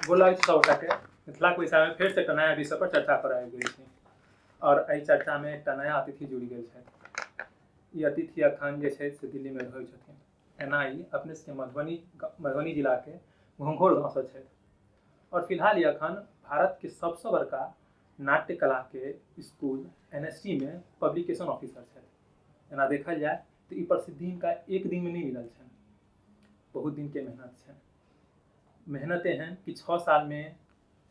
गोर लागै छी सबगोटाके। मिथिलाके विषयमे फेरसँ एकटा नया विषय पर चर्चा करय आबि गेल छी आओर एहि चर्चामे एकटा नया अतिथि जुड़ि गेल छथि। ई अतिथि अखन जे छै से दिल्लीमे रहै छथिन। एना ई अपने सबके मधुबनी मधुबनी जिलाके घोंघोर गाँवसँ छथि आओर फिलहाल ई अखन भारतके सबसँ बड़का नाट्य कलाके स्कूल एन एस टी मे पब्लिकेशन ऑफिसर छथि। एना देखल जाय तऽ ई प्रसिद्धि हिनका एक दिनमे नहि मिलल छनि, बहुत दिनके मेहनत छनि। मेहनत एहन कि 6 सालमे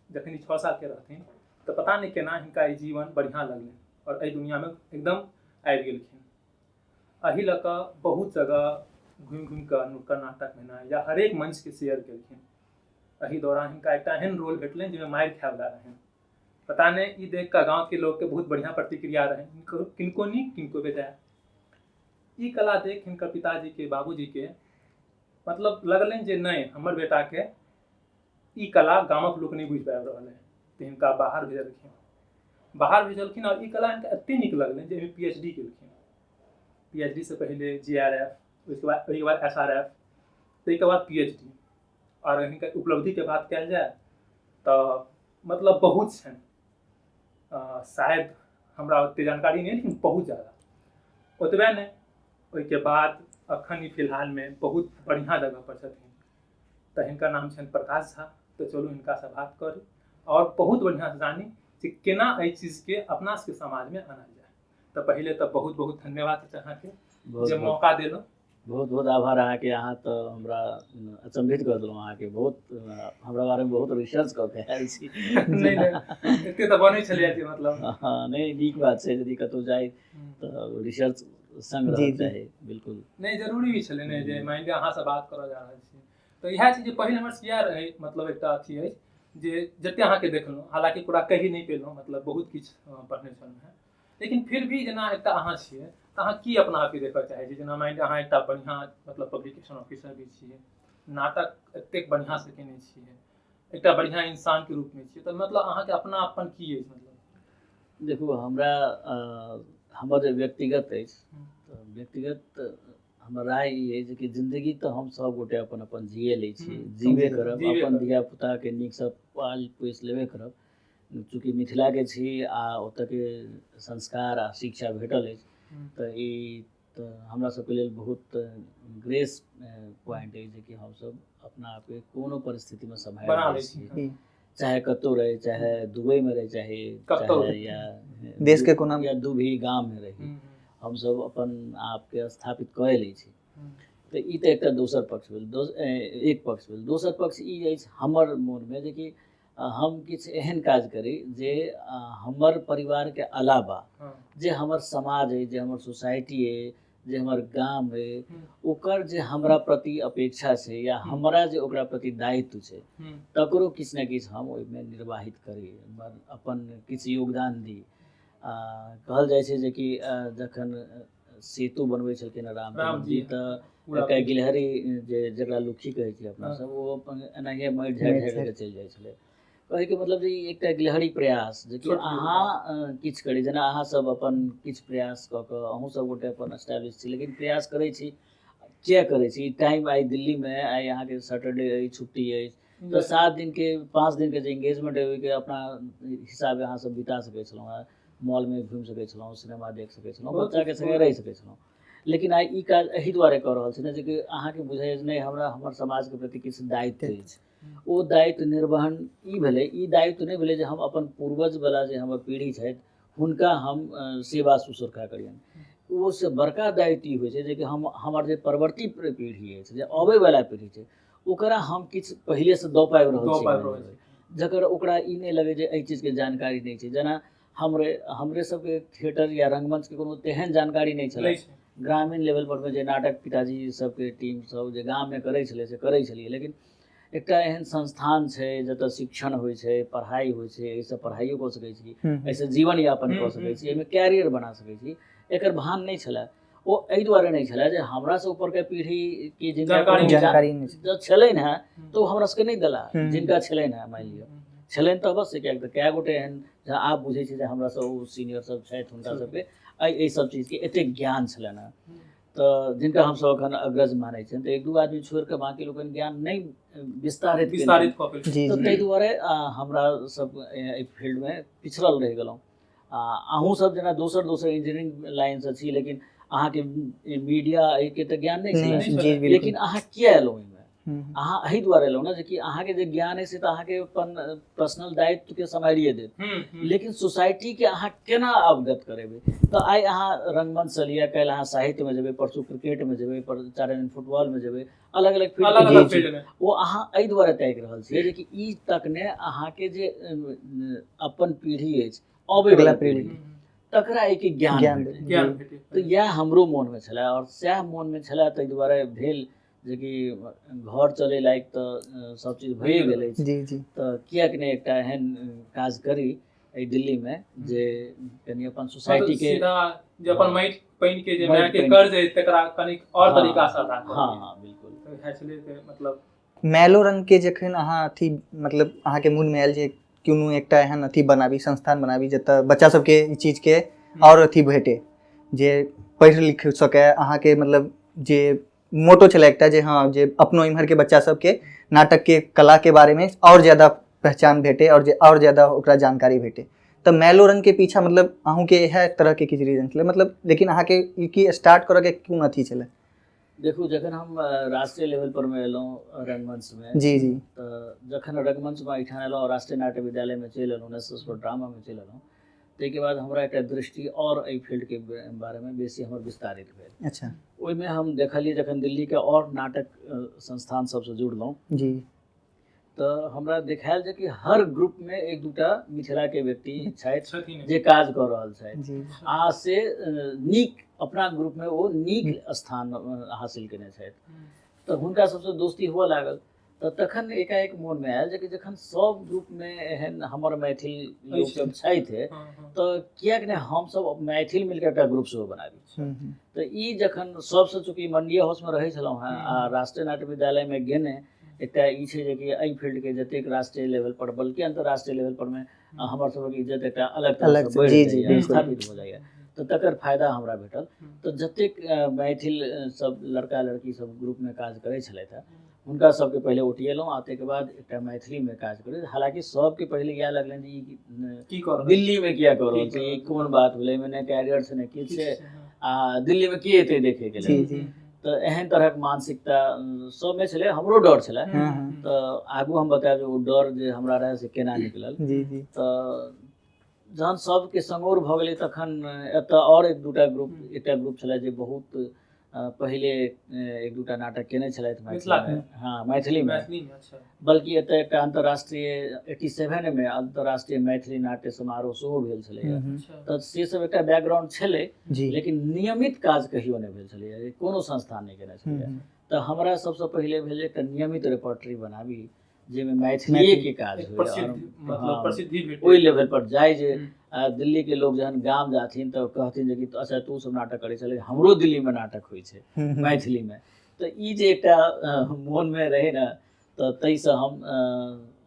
जखन ई 6 सालके रहथिन तऽ पता नहि केना हिनका ई जीवन बढ़िआँ लगलनि आओर एहि दुनिआँमे एकदम आबि गेलखिन। एहि लऽ कऽ बहुत जगह घुमि घुमि कऽ नुक्कड़ नाटक भेनाइ या हरेक मंचके शेयर केलखिन। एहि दौरान हिनका एकटा एहन रोल भेटलनि जाहिमे मारि खायवला रहनि। पता नहि ई देख कऽ गाँवके लोकके बहुत बढ़िआँ प्रतिक्रिया रहनि, किनको नीक किनको बेजाय। ई कला देख हिनकर पिताजीके बाबूजीके मतलब लगलनि जे नहि, हमर बेटाके ई कला गामक लोक नहि बुझि पाबि रहल है, तऽ हिनका बाहर भेजलखिन। बाहर भेजलखिन आओर ई कला हिनका एतेक नीक लगलनि जे एहिमे पी एच डी केलखिन। पी एच डी से पहिले जे आर एफ, ओहिके बाद ओहिके बाद एस आर एफ, ताहिके बाद पी एच डी। आओर हिनकर उपलब्धिके बात कयल जाय तऽ मतलब बहुत छनि, शायद हमरा ओतेक जानकारी नहि, लेकिन बहुत ज्यादा। ओतबे नहि, ओहिके बाद अखन ई फिलहालमे बहुत बढ़िआँ जगह पर छथिन। तऽ हिनकर नाम छनि प्रकाश झा। तऽ चलू हिनकासँ बात करी आओर बहुत बढ़िआँसँ जानी जे केना एहि चीजके अपना सबके समाजमे आनल जाय। तऽ पहिले तऽ बहुत बहुत धन्यवाद चाचा अहाँके जे मौका देलहुँ। बहुत बहुत आभार अहाँके। अहाँ तऽ हमरा अचंभित कऽ देलहुँ। अहाँके बहुत हमरा बारेमे बहुत रिसर्च कऽ के आयल छी। नहि नहि, एते तऽ बनै छलैए जे मतलब। हँ, नहि, नीक बात छै, यदि कतहु जाइ तऽ रिसर्च संग रहक चाही। बिल्कुल नहि, जरूरी भी छलै ने जे मानि लिअ अहाँसँ बात करऽ जा रहल छी तऽ इएह चीज जे पहिल हमर इएह रहै। मतलब एकटा अथी अछि जे जते अहाँके देखलहुँ, हालाँकि पूरा कहि नहि पेलहुँ, मतलब बहुत किछु पढ़ने छलहुँ हेँ, लेकिन फिर भी जेना एकटा अहाँ छियै तऽ अहाँ की अपना आपके देखऽ चाहै छी? जेना मानि लिअ अहाँ एकटा बढ़िआँ मतलब पब्लिकेशन ऑफिसर भी छियै, नाटक एतेक बढ़िआँसँ केने छियै, एकटा बढ़िआँ इंसानके रूपमे छियै, तऽ मतलब अहाँके अपना अपन की अछि? मतलब देखू, हमरा हमर जे व्यक्तिगत अछि तऽ व्यक्तिगत हमर राय ई अछि कि जिन्दगी तऽ हम सब गोटे अपन अपन जिए लै छी, जीबे करब, अपन धियापुताके नीकसँ पाल पोसि लेबे करब। चूँकि मिथिलाके छी आ ओतऽके संस्कार आ शिक्षा भेटल अछि तऽ ई तऽ हमरा सबके लेल बहुत ग्रेस पॉइंट अछि जेकि हमसब अपना आपके कोनो परिस्थितिमे सम्हारि लै छी, चाहे कतहु रही, चाहे दुबईमे रही, चाहे चाहे या देशके कोना या दुभी गाममे रही, हमसब अपन आपके स्थापित कऽ लै छी। तऽ ई तऽ एकटा दोसर पक्ष भेल, एक पक्ष भेल। दोसर पक्ष ई अछि हमर मोनमे जेकि हम किछु एहन काज करी जे हमर परिवारके अलावा जे हमर समाज अइ, जे हमर सोसाइटी अइ, जे हमर गाम अइ, ओकर जे हमरा प्रति अपेक्षा छै या हमरा जे ओकरा प्रति दायित्व छै, तकरो किछु ने किछु हम ओहिमे निर्वाहित करी, अपन किछु योगदान दी। कहल जाइ छै जेकि जखन सेतु बनबै छलखिन रामजी तऽ एकटा गिलहरी जे जकरा लुक्खी कहै छै अपना सब, ओ अपन एनाहिए माटि झाड़ि झाड़ि कऽ चलि जाइ छलै। कहैके मतलब जे ई एकटा गिलहरी प्रयास जेकि अहाँ किछु करी, जेना अहाँ सब अपन किछु प्रयास कऽ कऽ अहूँ सब गोटे अपन एस्टैब्लिश छी, लेकिन प्रयास करै छी, किए करै छी? टाइम आइ दिल्लीमे आइ अहाँके सैटरडे अछि, छुट्टी अछि, तऽ 7 दिनके 5 दिनके जे एंगेजमेंट अइ ओहिके अपना हिसाबे अहाँ सब बिता सकै छलहुँ हेँ, मॉलमे घुमि सकै छलहुँ, सिनेमा देख सकै छलहुँ, बच्चाके सङ्गे रहि सकै छलहुँ। लेकिन आइ ई काज एहि दुआरे कऽ रहल छी ने जेकि अहाँके बुझाइए जे नहि, हमरा हमर समाजके प्रति किछु दायित्व अछि। ओ दायित्व निर्वहन ई भेलै, ई दायित्व नहि भेलै जे हम अपन पूर्वजवला जे हमर पीढ़ी छथि हुनका हम सेवा शुश्रूषा करियनि। ओहिसँ बड़का दायित्व ई होइ छै जेकि हम हमर जे परवर्ती पीढ़ी अछि, जे अबैवला पीढ़ी छै, ओकरा हम किछु पहिलेसँ दऽ पाबि रहल छी, जकर ओकरा ई नहि लगै जे एहि चीजके जानकारी नहि छै। जेना हमरे हमरे सबके थिएटर या रङ्गमञ्चके कोनो तेहन जानकारी नहि छलै। ग्रामीण लेवल पर मे जे नाटक पिताजी सबके टीम सब जे गाममे करै छलै से करै छलियै, लेकिन एकटा एहन संस्थान छै जतऽ शिक्षण होइ छै, पढ़ाइ होइ छै, एहिसँ पढ़ाइयो कऽ सकै छी, एहिसँ जीवन यापन कऽ सकै छी, एहिमे कैरियर बना सकै छी, एकर भान नहि छलै। ओ एहि दुआरे नहि छलै जे हमरासँ ऊपरके पीढ़ीके जिनका जानकारी छलनि हेँ तऽ ओ हमरा सबके नहि देला। जिनका छलनि हेँ, मानि लिअ छलनि तऽ अवश्य, किएक तऽ कए गोटे एहन जे आब बुझै छै जे हमरासँ ओ सीनियर सब छथि, हुनका सबके एहि सब चीजके एतेक ज्ञान छलनि हेँ। तऽ जिनका हमसभ एखन अग्रज मानै छियनि, तऽ एक दू आदमी छोड़ि कऽ बाँकी लोकनि ज्ञान नहि विस्तारित विस्तारित कऽ पेलखिन। तऽ ताहि दुआरे हमरा सब एहि फील्डमे पिछड़ल रहि गेलहुँ। आ अहूँ सब जेना दोसर दोसर इंजीनियरिंग लाइनसँ छी, लेकिन अहाँके मीडिया एहिके तऽ ज्ञान नहि छलै, लेकिन अहाँ किया एलहुँ एहिमे? अहाँ एहि दुआरे एलहुँ ने जे कि अहाँके जे ज्ञान अछि से तऽ अहाँके अपन पर्सनल दायित्वके सम्हारिए देत, लेकिन सोसाइटीके अहाँ केना अवगत करेबै? तऽ आइ अहाँ रंगमंचसँ लिअ, काल्हि अहाँ साहित्यमे जेबै, परसू क्रिकेटमे जेबै, पर चारि दिन फुटबॉलमे जेबै, अलग अलग फील्ड में ओ अहाँ एहि दुआरे ताकि रहल छियै जे कि ई तकने अहाँके जे अपन पीढ़ी अछि, अबै वला पीढ़ी, तकरा एहिके ज्ञान भेटै। तऽ इएह हमरो मोनमे छलै आओर सएह मोनमे छलै, ताहि दुआरे भेल जेकि घर चलै लायक तऽ सब चीज भइए गेल अछि, तऽ किएक नहि एकटा एहन काज करी एहि दिल्लीमे जे कनि अपन सोसाइटी के जे अपन माटि पानि के जे माय के कर्ज अछि तकरा कनि और तरीका से अदा करी। हाँ हाँ बिल्कुल। तऽ छलै तऽ मतलब मैलोरंग के जखन अहाँ अथी मतलब अहाँके मोनमे आयल जे कोनो एकटा एहन अथी बनाबी, संस्थान बनाबी जतऽ बच्चा सबके ई चीजके आओर अथी भेटे, जे पढ़ि लिख सकै, अहाँके मतलब जे मोटो छलै एकटा जे हाँ जे अपनो इम्हरके बच्चा सबके नाटकके कलाके बारेमे आओर ज्यादा पहचान भेटे आओर जे आओर ज्यादा ओकरा जानकारी भेटे, तऽ मैलोरंगके पीछा मतलब अहूँके इएह तरहके किछु रीजन छलै मतलब, लेकिन अहाँके ई की स्टार्ट करऽके कोन अथी छलै? देखू, जखन हम राष्ट्रीय लेवल पर मे एलहुँ रंगमंचमे, जी जी, तऽ जखन रंगमंचमे एहिठाम एलहुँ, राष्ट्रीय नाट्य विद्यालयमे चलि एलहुँ, नेशनल स्कूल ड्रामामे चलि एलहुँ, ताहिके बाद हमरा एकटा दृष्टि आओर एहि फील्डके बारेमे बेसी हमर विस्तारित भेल। अच्छा। ओहिमे हम देखलियै जखन दिल्लीके आओर नाटक संस्थान सबसँ जुड़लहुँ जी, तऽ हमरा देखायल जे कि हर ग्रुपमे एक दूटा मिथिलाके व्यक्ति छथि जे काज कऽ रहल छथि आ से नीक अपना ग्रुपमे ओ नीक स्थान हासिल केने छथि, तऽ हुनका सबसँ दोस्ती हुअ लागल। तऽ तखन एकाएक मोनमे आयल जे कि जखन सब ग्रुपमे एहन हमर मैथिल लोक सब छथि तऽ किएक नहि हमसब मैथिल मिलके एकटा ग्रुप सेहो बनाबी। तऽ ई जखन सबसँ चूँकि मंडिया हाउसमे रहै छलहुँ हेँ आ राष्ट्रीय नाट्य विद्यालयमे गेने एकटा ई छै जे कि एहि फील्डके जतेक राष्ट्रीय लेवल पर बल्कि अन्तर्राष्ट्रीय लेवल पर मे हमर सबक इज्जत एकटा अलग तरहसँ बढ़ि जाइए, स्थापित हो जाइए, तऽ तकर फायदा हमरा भेटल। तऽ जतेक मैथिल सब लड़का लड़की सब ग्रुपमे काज करै छलथि हेँ हुनका सबके पहिले ओटिएलहुँ आ ताहिके बाद एकटा मैथिलीमे काज करै। हालाँकि सबके पहिले इएह लगलनि जे ई दिल्लीमे किया कऽ रहल छै, ई कोन बात भेलै, एहिमे नहि कैरियर छै नहि किछु छै आ दिल्लीमे के एतै देखैके लेल? तऽ एहन तरहक मानसिकता सबमे छलै, हमरो डर छलै। तऽ आगू हम बतायब जे ओ डर जे हमरा रहै से केना निकलल। तऽ जहन सबके सङ्गोर भऽ गेलै तखन एतऽ आओर एक दूटा ग्रुप, एकटा ग्रुप छलै जे बहुत पहिले एक दूटा नाटक केने छलथि मैथिलीमे, हाँ मैथिलीमे, बल्कि एतऽ एकटा अन्तर्राष्ट्रीय 87 मे अन्तर्राष्ट्रीय मैथिली नाट्य समारोह सेहो भेल छलैए, तऽ से सब एकटा बैकग्राउंड छलै, लेकिन नियमित काज कहियो नहि भेल छलैए, कोनो संस्थान नहि केने छलैए। तऽ हमरा सबसँ पहिले भेल एकटा नियमित रेपर्टरी बनाबी जाहिमे मैथिलीएके काज होइ, ओहि लेवल पर जाइ जे दिल्लीके लोक जहन गाम जाथिन तऽ कहथिन जे कि अच्छा तू सब नाटक करै छलै, हमरो दिल्लीमे नाटक होइ छै मैथिलीमे। तऽ ई जे एकटा मोनमे रहै ने, तऽ ताहिसँ हम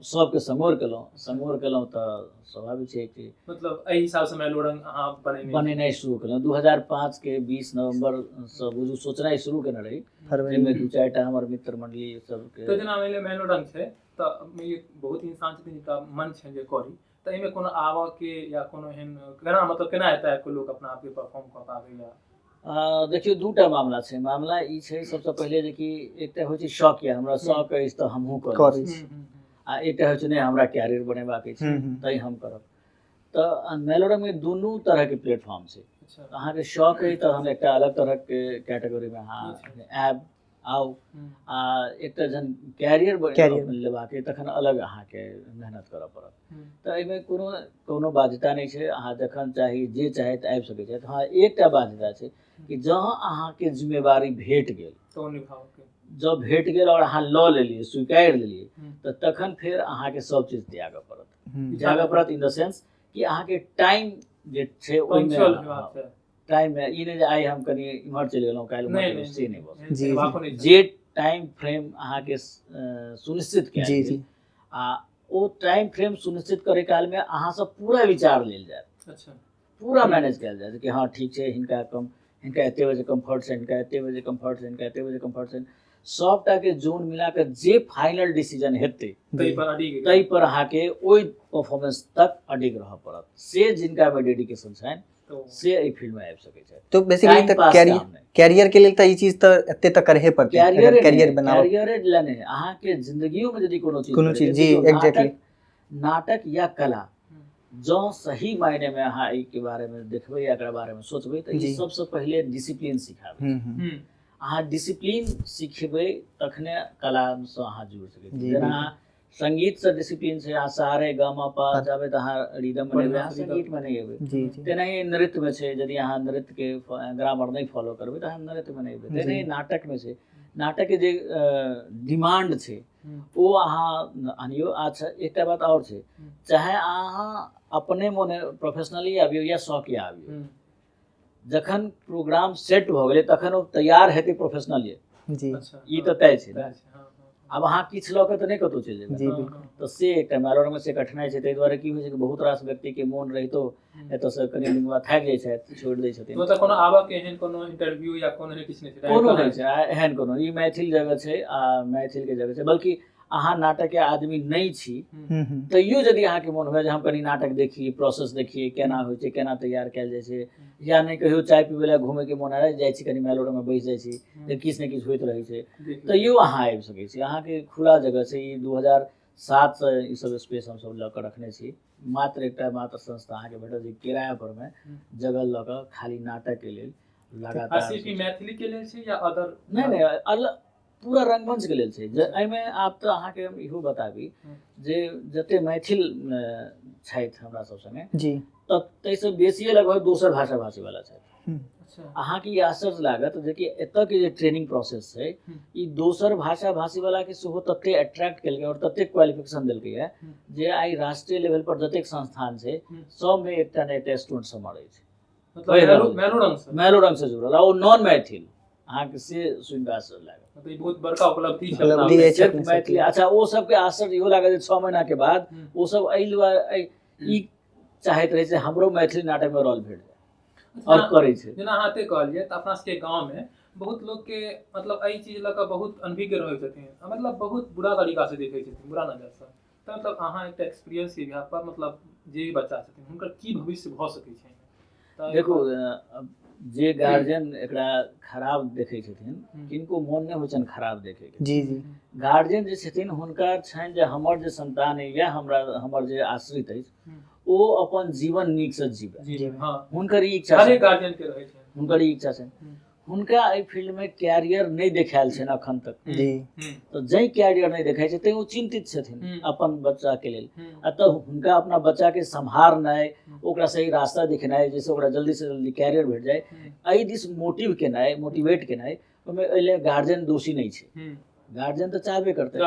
सबके सङ्गोर केलहुँ, तऽ स्वाभाविक छै कि मतलब एहि हिसाबसँ मैलोरंग अहाँ बनेनाइ शुरू केलहुँ। 2005 के 20 नवम्बरसँ बुझू सोचनाइ शुरू केने रही, जाहिमे 2-4 टा हमर मित्र मंडली सबके। तऽ जेना मानि लिअ मैलोरंग छै तऽ बहुत इंसान छथिन जिनका मन छनि जे करी, तऽ एहिमे कोनो आबऽके या कोनो एहन केना मतलब केना एतऽ आबि कऽ लोक अपना आपके परफॉर्म कऽ पाबैया? देखियौ, दूटा मामला छै। मामला ई छै सबसँ पहिले जे कि एकटा होइ छै शौक, या हमरा शौक अछि तऽ हमहूँ करै छी, आ एकटा होइ छै नहि हमरा कैरियर बनेबाक अछि तैँ हम करब। तऽ मैलोरंगमे दुनू तरहके प्लेटफॉर्म छै। अहाँके शौक अछि तऽ हम एकटा अलग तरहके कैटेगरीमे अहाँ आयब आउ, आ एकटा जहन कैरियर लेबाक अछि तखन अलग अहाँके मेहनत करऽ पड़त। तऽ एहिमे कोनो कोनो बाध्यता नहि छै, अहाँ जखन चाही जे चाही तऽ आबि सकै छथि। हँ, एकटा बाध्यता छै कि जँ अहाँके जिम्मेवारी भेट गेल, जँ भेट गेल आओर अहाँ लऽ लेलियै, स्वीकारि लेलियै, तऽ तखन फेर अहाँके सब चीज त्यागऽ पड़त। त्यागऽ पड़त इन the sense कि अहाँके टाइम जे छै ओहिमे टाइममे ई नहि जे आइ हम कनि इम्हर चलि गेलहुँ काल्हि उम्हर चलि गेलहुँ, से नहि भऽ सकैत। जे टाइम फ्रेम अहाँके सुनिश्चित कयल गेल आ ओ टाइम फ्रेम सुनिश्चित करै कालमे अहाँसँ पूरा विचार लेल जायत, पूरा मैनेज कयल जायत कि हँ ठीक छै, हिनका कम हिनका एते बजे कम्फर्ट छनि, हिनका एते बजे कम्फर्ट छनि, हिनका एते बजे कम्फर्ट छनि, सभटाके जोन मिला कऽ जे फाइनल डिसीजन हेतै ताहि पर अडिग ताहि पर अहाँके ओहि परफॉर्मेंस तक अडिग रहऽ पड़त। से जिनकामे डेडिकेशन छनि से एहि फील्डमे आबि सकै छथि। तो बेसिकली टाइम तऽ पास कैरियर काम नहि। कैरियर के लेल तऽ ई चीज तऽ एते तऽ करहे पड़तै, अगर कैरियर बनाबऽ कैरियरे लए नहि, अहाँके जिंदगियोमे यदि कोनो चीज कोनो करैके चीज, जी, देखियौ, एग्जैक्टली। नाटक या कला जँ सही मायनेमे अहाँ एहिके बारेमे देखबै या एकरा बारेमे सोचबै तऽ ई जी। सबसँ पहिले डिसिप्लिन सिखाबै। हम्म, हम्म, अहाँ डिसिप्लिन सिखबै तखने कलासँ अहाँ जुड़ि सकै छी। जी, जेना बिल्कुल। अहाँ संगीतसँ डिसिप्लिन छै, अहाँ सारे ग म प जाबै तऽ अहाँ रिदममे नहि एबै, अहाँ बढ़िआँ संगीतमे नहि एबै। जी जी तेनाही नृत्यमे छै, यदि अहाँ नृत्यके ग्रामर नहि फॉलो करबै तऽ अहाँ नृत्यमे नहि एबै। जी। तेनाही नाटकमे छै, नाटकके जे डिमांड छै ओ अहाँ आनियौ। अच्छा, एकटा बात आओर छै, चाहे अहाँ अपने मोने प्रोफेशनली आबियौ या शौकिया आबियौ, जखन प्रोग्राम सेट भऽ गेलै तखन ओ तैयार हेतै प्रोफेशनली, जी ई तऽ तय छै ने। हँ, आब अहाँ किछु लऽ कऽ तऽ नहि कतहु चलि जेबै। जी हँ, बिल्कुल। हँ, तऽ से एकटा मैलोरंगमे से कठिनाइ छै। ताहि दुआरे की होइ छै कि बहुत रास व्यक्तिके मोन रहितो एतऽसँ कनि दिन बाद थाकि जाइ छथि, छोड़ि दै छथिन। मतलब कोनो आबऽ के एहन कोनो इंटरव्यू या कोनो एहन किछु नहि छै? कोनो नहि छै, आ एहन कोनो ई मैथिल जगह छै आ मैथिलके जगह छै। बल्कि अहाँ नाटकके आदमी नहि छी हम्म, हम्म, तैयो यदि अहाँके मोन हुए जे हम कनि नाटक देखी, प्रोसेस देखिए केना होइ छै, केना तैयार कयल जाइ छै, या नहि कहियो चाय पीबै लए घूमैके मोन आयल जाइ छी, कनि मैलोरंगमे बैस जाइ छी, जे किछु ने किछु होइत रहै छै, तैयो अहाँ आबि सकै छी। अहाँके खुला जगह छै। ई 2007 से ई सब स्पेस हमसब लऽ कऽ रखने छी। मात्र एकटा मात्र संस्था अहाँके भेटत जे किराया पर मे जगह लऽ कऽ खाली नाटकके लेल लगातार। सिर्फ ई मैथिली के लेल छै या अदर? नहि नहि, अलग पूरा रंगमंच के लेल छै। जे एहिमे आब तऽ अहाँके हम इहो बताबी जे जते मैथिल छथि हमरा सब संगे जी तऽ ताहिसँ बेसिए लगभग दोसर भाषा भाषी वाला छथि। अच्छा। अहाँके ई आश्चर्य लागत जे कि एतऽके जे ट्रेनिंग प्रोसेस छै ई दोसर भाषा भाषी वालाके सेहो तते अट्रैक्ट केलकै आओर ततेक क्वालिफिकेशन देलकै है जे आइ राष्ट्रीय लेवल पर जतेक संस्थान छै सबमे एकटा ने एकटा स्टूडेंट सब अछि मतलब मैलोरंग से, मैलोरंग से जुड़ल, आ ओ नॉन मैथिल। अहाँके से सुनि कऽ आश्चर्य लागत। मतलब ई बहुत बड़का उपलब्धि छै। उपलब्धि अछि सिर्फ अपने सबके। मैथिली। अच्छा, ओ सबके आश्चर्य इहो लागल जे 6 महीना के बाद ओ सब एहि दुआरे ई चाहैत रहै छै हमरो मैथिली नाटक में रोल भेट जाय और करै छै। जेना अहाँ एते कहलियै तऽ अपना सबके गाँव में बहुत लोग के मतलब एहि चीज लऽ कऽ बहुत अनभिज्ञ रहै छथिन, मतलब बहुत बुरा तरीका से देखै छथिन, बुरा नजर से। तऽ मतलब अहाँ एकटा एक्सपीरियंस के बिहाफ पर मतलब जे भी बच्चा छथिन हुनकर की भविष्य भऽ सकै छै? देखू, जे गार्जियन एकरा खराब देखै छथिन, किनको मोन नहि होइ छनि खराब देखैके। जी जी। गार्जियन जे छथिन हुनका छनि जे हमर जे संतान अइ या हमरा हमर जे आश्रित अछि ओ अपन जीवन नीकसँ जीबै। जी, हँ, हुनकर ई इच्छा हरेक गार्जियन के रहै छै। हुनकर ई इच्छा छनि। हुनका एहि फील्डमे कैरियर नहि देखायल छनि अखन तक। जी। तऽ जै कैरियर नहि देखाइ छै तैं ओ चिन्तित छथिन अपन बच्चाके लेल। आ तऽ हुनका अपना बच्चाके सम्हारनाइ, ओकरा सही रास्ता देखेनाइ जाहिसँ ओकरा जल्दीसँ जल्दी कैरियर भेट जाय, एहि दिस मोटिव केनाइ, मोटिवेट केनाइ, ओहिमे एहि लेल गार्जियन दोषी नहि छै। गार्जियन तऽ चाहबे करतै।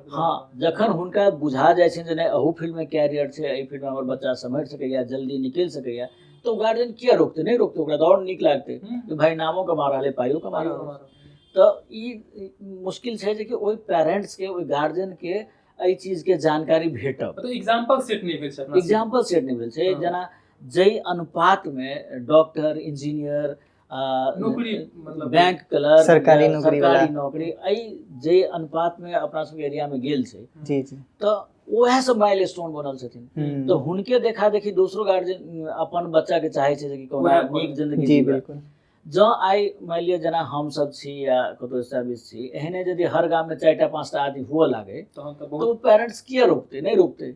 हँ, जखन हुनका बुझा जाइ छनि जे नहि अहू फील्डमे कैरियर छै, एहि फील्डमे हमर बच्चा सम्हरि सकैए, जल्दी निकलि सकैए, तऽ ओ गार्जियन किया रोकतै? नहि रोकतै, ओकरा तऽ आओर नीक लागतै कि भाय नामो कमा रहल है, पाइयो कमा रहल है। तऽ ई मुश्किल छै जे कि ओहि पेरेंट्सके, ओहि गार्जियनके एहि चीजके जानकारी भेटब। मतलब एग्जाम्पल सेट नहि भेल छै। एग्जाम्पल सेट नहि भेल छै। जेना जाहि अनुपातमे डॉक्टर, इंजीनियर, नौकरी, मतलब बैंक क्लर्क, सरकारी नौकरी, सरकारी नौकरी एहि जे अनुपातमे अपना सबके एरियामे गेल छै, जी जी, तऽ उएह सब माइल स्टोन बनल छथिन। तऽ हुनके देखा देखी दोसरो गार्जियन अपन बच्चाके चाहै छै जे कि कोना नीक जिंदगी जी। बिल्कुल। जँ आइ मानि लिअ जेना हमसब छी या कतहु स्टैब्लिश छी, एहने यदि हर गाममे 4टा 5टा आदमी हुअ लागै तऽ ओ पेरेंट्स किया रोकतै? नहि रोकतै।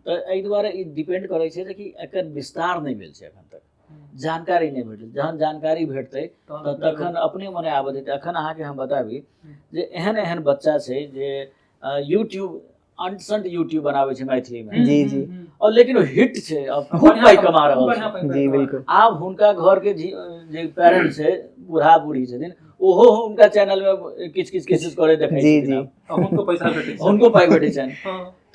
तऽ एहि दुआरे ई डिपेंड करै छै जे कि एकर विस्तार नहि भेल छै एखन तक, जानकारी नहि भेटल। जहन जानकारी भेटतै तऽ तखन अपने मने आबऽ देतै। एखन अहाँके हम बताबी जे एहन एहन बच्चा छै जे यूट्यूब अंट-संट यूट्यूब बनाबै छै मैथिलीमे। जी जी। और लेकिन ओ हिट छै, अब खूब पाइ कमा रहल छै। जी बिल्कुल। आब हुनका घर के जे पेरेंट छै, बूढ़ा बूढ़ी छथिन, ओहो हुनका चैनल में किछु किछु किछु करे देखै जी जी। हुनको पैसा भेटै छै, हुनको पाइ भेटै छनि।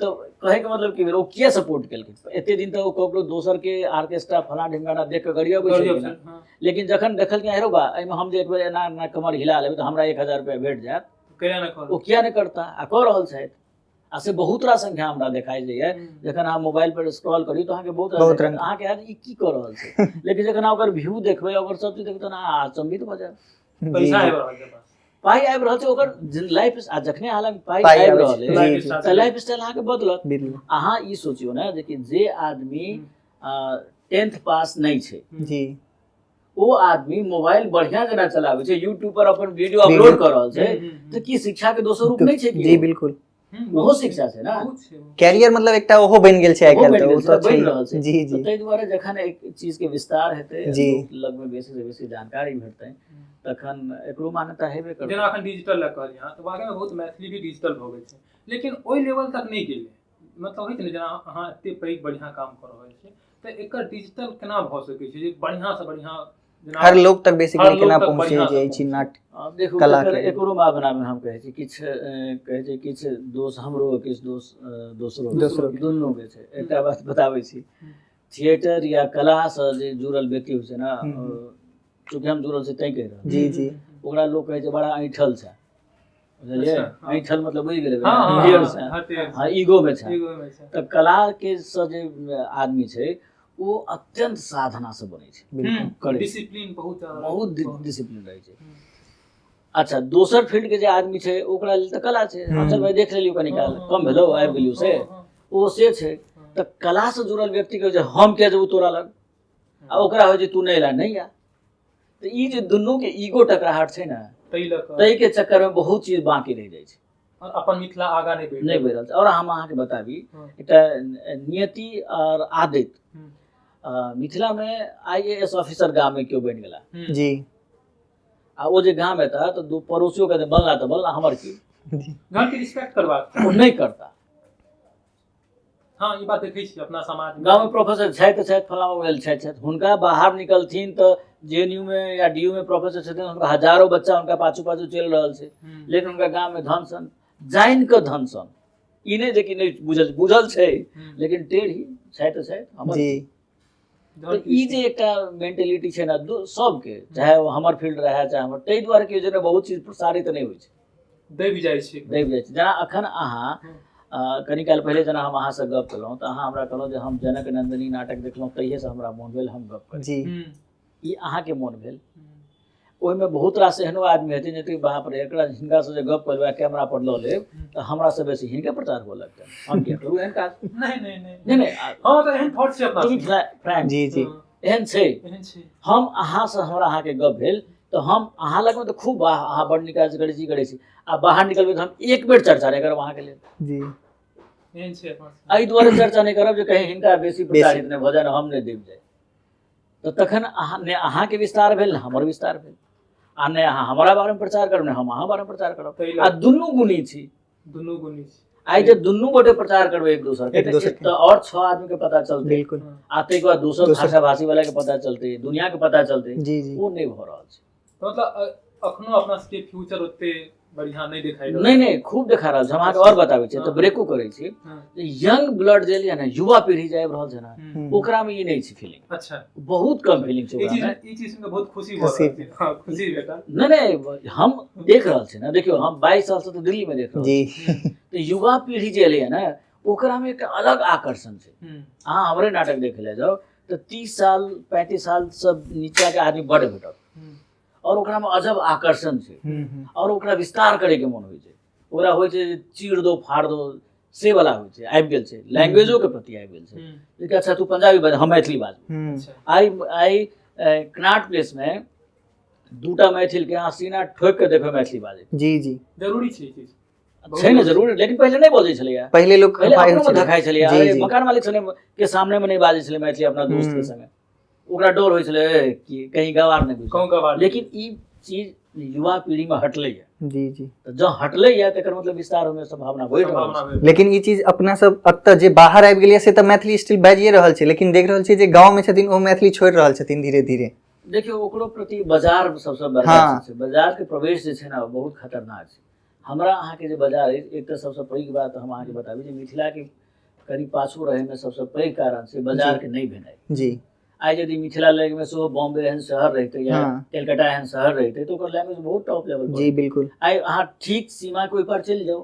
तऽ कहैके मतलब की भेल, ओ किया सपोर्ट केलखिन? एते दिन तऽ ओ ककरो दोसर के आर्केस्ट्रा फलां ढिमकाना देख कऽ गरियबै छलखिन, लेकिन जखन देखलखिन हेरो बा एहिमे हम जे एक बेर एना एना कमर हिला लेबै तऽ हमरा 1000 रुपया भेट जायत, ओ किया नहि करता? आ कऽ रहल छथि। आ से बहुत रास संख्या हमरा देखाइ दैए। जखन अहाँ मोबाइल पर स्क्रॉल करियौ तऽ अहाँके बहुत रास बहुत देखायत। रंग। अहाँके हैत ई की कऽ रहल छै, लेकिन जखन अहाँ ओकर व्यू देखबै, ओकर सब चीज देखबै, तहन अहाँ अचंभित भऽ जायब। पैसा जी आबि रहल छै बस। पाइ आबि रहल छै ओकर लाइफ, आ जखने अहाँ लग पाइ पाइ आबि आबै रहल छै। अछि जी, जी। तऽ लाइफ स्टाइल अहाँके बदलत। बिल्कुल। अहाँ ई सोचियौ ने जे कि जे आदमी 10th पास नहि छै, जी ओ आदमी मोबाइल बढ़िया जेना चलाबै छै, यूट्यूब पर अपन वीडियो अपलोड कऽ रहल छै, तऽ की शिक्षा के दोसर रूप नहि छै की? जी बिल्कुल। ओहो शिक्षा छै ने। कैरियर मतलब एकटा ओहो बनि गेल छै आइ ओहो काल्हि, बनि तऽ गेल ओ छै, तऽ बनि रहल छै। छै। जी तऽ जी ताहि दुआरे जखन एक चीज के विस्तार हेतै, जी। लोक लगमे बेसी से बेसी जानकारी भेटतै, तखन एकरो मान्यता हेबे करतै। जेना अखन डिजिटल लए कहलियै अहाँ, तऽ वाकईमे बहुत मैथिली भी डिजिटल भऽ गेल छै, लेकिन ओहि लेवल तक नहि गेलै। मतलब होइ छै ने, जेना अहाँ एते पैघ बढ़िआँ काम कऽ रहल छी, तऽ एकर डिजिटल केना भऽ सकै छै जे बढ़िआँसँ बढ़िआँ जेना हर लोक तक हर बेसिकली लोक केना तक पहुँचे बढ़िआँ जे से ई चीज पहुँचे। नाट्य आब देखू, कला एकर के लेल। एकरो मापनामे हम कहै छी किछु, कहै छै किछु दोष हमरो, किछु दोष दोसरो, दोसरो के। दुनू के छै। एकटा बात बताबै छी, थिएटर या कलासँ जे जुड़ल व्यक्ति होइ छै ने, चूँकि हम जुड़ल छी तैं कहि रहल छी। जी जी ओकरा लोक कहै छै बड़ा ऐंठल छै, बुझलियै? अच्छा, हँ। ऐंठल मतलब बुझि गेलै, हँ, हँ, ढेर हँ, छै। हँ, टेढ़ हँ, ईगो मे छै। ईगो मे छै। तऽ कला के सँ जे आदमी छै ओ अत्यंत साधना से बनै छै, बिल्कुल करै छै। डिसिप्लिन बहुत ज्यादा, बहुत डिसिप्लिन रहै छै। अच्छा, दोसर फील्ड के जे आदमी छै ओकरा लेल तऽ कला छै, हँ चल भाइ देख लेलियौ कनी काल, कम भेलौ आबि गेलियौ, से ओ से छै। तऽ कला से जुड़ल व्यक्ति के जे हम किया जेबौ तोरा लग, आ ओकरा होइ छै तू नहि एला नहि आ। तऽ ई जे दुनू के ईगो टकराहट छै ने, ताहि लऽ कऽ ताहि के चक्कर में बहुत चीज बाकी रहि जाइ छै और अपन मिथिला आगा नहि बढ़ि नहि बढ़ि रहल छै। और हम अहाँके बताबी एकटा नियति और आदत, मिथिला में IAS officer गाम में केओ बनि गेला, जी आ ओ जे गाम एता तऽ दू पड़ोसियो के बनला तऽ बनला, हमर की, घर के रिस्पेक्ट करबाक ओ नहि करता। हाँ, ई बात देखै छी अपना समाज में। गाँव में प्रोफेसर छथि तऽ छथि, फलाँ भेल छथि छथि, हुनका बाहर निकलथिन तऽ JNU में या DU में प्रोफेसर छथिन, हुनका हजारो बच्चा हुनका पाछू पाछू चलि रहल छै, लेकिन हुनका गाम में धन सन जानि कऽ धन सन, ई नहि जे कि नहि बुझल, बुझल छै लेकिन टेढ़ी छथि तऽ छथि हमर। जी तऽ ई जे एकटा मेंटेलिटी छै ने सबके, चाहे ओ हमर फील्ड रहए चाहे हमर, ताहि दुआरे कि जे बहुत चीज प्रसारित नहि होइ छै, दबि जाइ छै, दबि जाइ छै। जेना अखन अहाँ कनी काल पहिले जेना हम अहाँसँ गप केलहुँ तऽ अहाँ हमरा कहलहुँ जे हम जनक नंदिनी नाटक देखलहुँ, तहिएसँ हमरा मोन भेल हम गप करी। जी ई अहाँके मोन भेल। ओहिमे बहुत रास एहनो आदमी हेथिन जे बाप रे एकरा हिनकासँ जे गप करबै कैमरा पर लऽ लेब तऽ हमरासँ बेसी हिनके प्रचार हुअ लगतनि, हम किया करू एहन काज? नहि नहि नहि नहि नहि, हँ, तऽ एहन थॉट छै अपना। टू बी फ्रैंक, जी जी एहन छै, एहन छै। हम अहाँसँ हमरा अहाँके गप भेल तऽ हम अहाँ लगमे तऽ खूब वाह अहाँ बड़ नीक काज करै छी करै छी, आ बाहर निकलबै तऽ हम एक बेर चर्चा नहि करब अहाँके लेल। जी एहन छै। एहि दुआरे चर्चा नहि करब जे कहीं हिनका बेसी प्रचारित नहि भऽ जाय, हम नहि देब जाय, तऽ तखन अहाँ ने अहाँके विस्तार भेल ने हमर विस्तार भेल, आ ने अहाँ हमरा बारेमे प्रचार करब ने हम अहाँ बारेमे प्रचार करब, आ दुनू गुणी छी, दुनू गुणी छी। आइ जे दुनू गोटे प्रचार करबै एक दोसर के तऽ और 6 आदमी के पता चलतै, बिल्कुल, आ ताहिके बाद दोसर भाषा भाषी वाला के पता चलतै, दुनिया के पता चलतै। जी जी ओ नहि भऽ रहल छै। मतलब अखनो अपना सबके फ्यूचर ओते बढ़िया नहि देखाइ नहि नहि, खूब देखा रहल छै। हम अहाँके और बताबै छी तऽ ब्रेको करै छी। यंग ब्लड जे यऽ ने, युवा पीढ़ी जे आबि रहल छै ने, ओकरा मे ई नहि छै फीलिंग। अच्छा, बहुत कम फीलिंग छै। ई चीज सुनि बहुत खुशी भऽ रहल छै। हां, खुशी भेटल। नहि नहि, हम देख रहल छी ने, देखियौ हम 22 साल से तऽ दिल्ली मे देख रहल छी। तऽ युवा पीढ़ी जे एलैया ने, ओकरा मे एकटा अलग आकर्षण छै। अहाँ हमरे नाटक देखे लए जाउ तऽ 30 साल 35 साल सब नीचा के आदमी बड भेटत, और ओकरा में अजब आकर्षण छै, और ओकरा विस्तार करे के मन होइ छै, ओकरा होइ छै जे चीर दो फाड़ दो से वाला होइ छै, आबि गेल छै, लैंग्वेजो के प्रति आबि गेल छै। अच्छा तू पंजाबी बाज, हम मैथिली बाजब। आइ आइ कनाट प्लेस में दूटा मैथिल के अहाँ सीना ठोकि के देखबै मैथिली बाजै। जी जी, जरूरी छै ई चीज छै ने जरूरी, लेकिन पहिले नहि बजै छलैया, पहिले लोक पहिले अपनो मे धखाइ छलैया, मकान मालिक सने के सामने मे नहि बाजै छलै मैथिली अपना दोस्त के संगे, ओकरा डर होइ छलै कि कहीं गवार नहि बुझे। लेकिन ई चीज युवा पीढ़ी में हटलै है। जी जी, तऽ जँ हटलै है तकर मतलब विस्तार होने संभावना बढ़ि रहल छै। लेकिन ई चीज अपना सब एतऽ जे बाहर आबि गेलियै से तऽ मैथिली स्टिल बाजिए रहल छै, लेकिन देख रहल छियै जे गाँव में छथिन ओ मैथिली छोड़ि रहल छथिन धीरे धीरे। देखियौ ओकरो प्रति बाजार सबसँ बड़का चीज छै, बाजार के प्रवेश जे छै ने बहुत खतरनाक छै। हमरा अहाँके जे बाजार अछि, एक तऽ सबसँ पैघ बात हम अहाँके बताबी जे मिथिलाके कनि पाछू रहैमे सबसँ पैघ कारण छै बाजारके नहि भेनाइ। जी, आइ यदि मिथिला लैंग्वेज सेहो बॉम्बे एहन शहर रहितै या कलकत्ता एहन शहर रहितै तऽ ओकर लैंग्वेज बहुत टॉप लेवल पर। जी बिल्कुल। आइ अहाँ ठीक सीमा के ओहि पार चलि जाउ,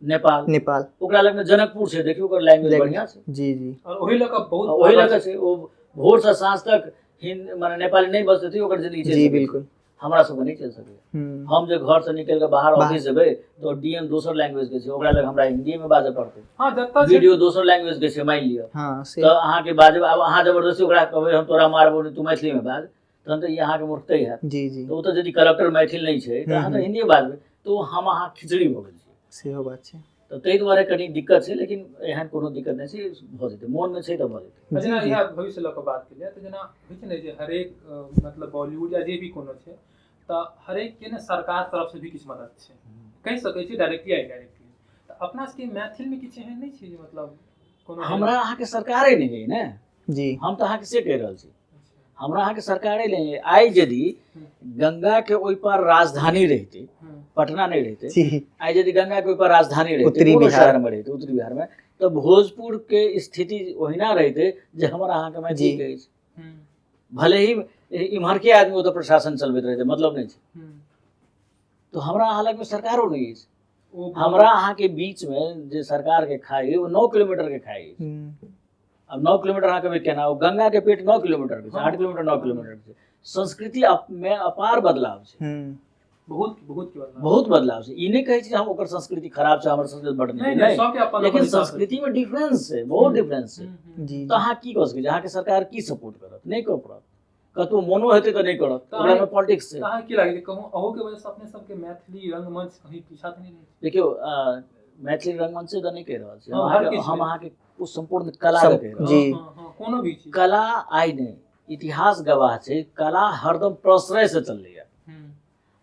नेपाल। नेपाल। ओकरा लगमे जनकपुर छै, देखियौ ओकर लैंग्वेज बढ़िआँ छै। जी जी। और ओहि लऽ कऽ बहुत ओहि लऽ कऽ छै, ओ भोरसँ साँझ तक हिंद माने नेपाली नहि बजतै, ओकर जिंदगी चलि जी सकै छै। बिल्कुल। हमरा सबके नहि चलि सकैए। हम जे घरसँ निकलि कऽ बाहर ऑफिस जेबै तऽ डीएम दोसर लैंग्वेज के छै, ओकरा लग हमरा हिन्दीमे बाजऽ पड़तै। हँ, जतऽ छै। वीडियो दोसर लैंग्वेज के छै, मानि लिअ। हँ, से तऽ अहाँके बाजब, आब अहाँ जबरदस्ती ओकरा कहबै हम तोरा मारबो नहि, तू मैथिलीमे बाज, तहन तऽ ई अहाँके मूर्खते हैत। जी जी। तऽ ओ तऽ यदि कलेक्टर मैथिल नहि छै तऽ अहाँ तऽ हिन्दीए बाजबै, तऽ ओ हम अहाँ खिचड़ी भऽ गेल छियै। सेहो बात छै। तऽ ताहि दुआरे कनि दिक्कत छै, लेकिन एहन कोनो दिक्कत नहि छै, भऽ जेतै, मोनमे छै तऽ भऽ जेतै। जेना जी, जी। इएह भविष्य लऽ कऽ बात केलियै तऽ जेना होइ छै ने जे हरेक मतलब बॉलीवुड या जे भी कोनो छै तऽ हरेक के ने सरकार तरफ से भी किछु मदद छै, कहि सकै छी डायरेक्टली या इनडायरेक्टली। तऽ अपना सबके मैथिलमे किछु एहन नहि छै जे मतलब कोनो हमरा अहाँके सरकारे नहि अइ ने। जी। हम तऽ अहाँके से कहि रहल छी, हमरा अहाँके सरकारे नहि अइ। आइ यदि गंगा के ओहि पार राजधानी रहितै, पटना नहि रहितै, जी। आइ यदि गंगा के ओहि पार राजधानी रहितै, उत्तरी कोनो बिहार। शहर में रहितै, उत्तरी बिहार में, तऽ भोजपुर के स्थिति ओहिना रहितै जे हमर अहाँके मैथिली के अछि। भले ही इम्हर के आदमी ओतऽ प्रशासन चलबैत रहितै, मतलब नहि छै। तऽ हमरा अहाँ लगमे सरकारो नहि अछि। हमरा अहाँके बीच में जे सरकार के खाइ, ओ 9 किलोमीटर के खाइ अछि। अब 9 किलोमीटर अहाँ कहबै केना? ओ गंगा के पेट 9 किलोमीटर के छै, 8 किलोमीटर 9 किलोमीटर के छै। संस्कृति में अपार बदलाव छै। बहुत बहुत के बदलाव, बहुत बदलाव छै। ई नहि कहै छी जे हम ओकर संस्कृति खराब छै, हमर संस्कृति बड नीक नहि छै। नहि, नहि, सबके अपन लेकिन अपन हिसाब से। संस्कृति में डिफरेंस छै, बहुत डिफरेंस छै। जी। तऽ अहाँ की कऽ सकै छी? अहाँके सरकार की सपोर्ट करत? नहि कऽ पड़त, कतबो मोनो हेतै तऽ नहि करत, तऽ ओकरामे पॉलिटिक्स छै। तऽ अहाँ की लागै छै, कहूँ अहू के वजह से अपने सबके मैथिली रंगमंच कहीं पीछा तऽ नहि रहै छै? देखियौ, मैथिली रंगमंचे तऽ नहि कहि रहल छी हम। हँ, हर अहाँके किछु हम मे। अहाँके ओ सम्पूर्ण कला के कहि रहल छी। जी। हँ, हँ, कोनो भी चीज। कला आइ नहि, इतिहास गवाह छै, कला हरदम प्रश्रय से चललैए।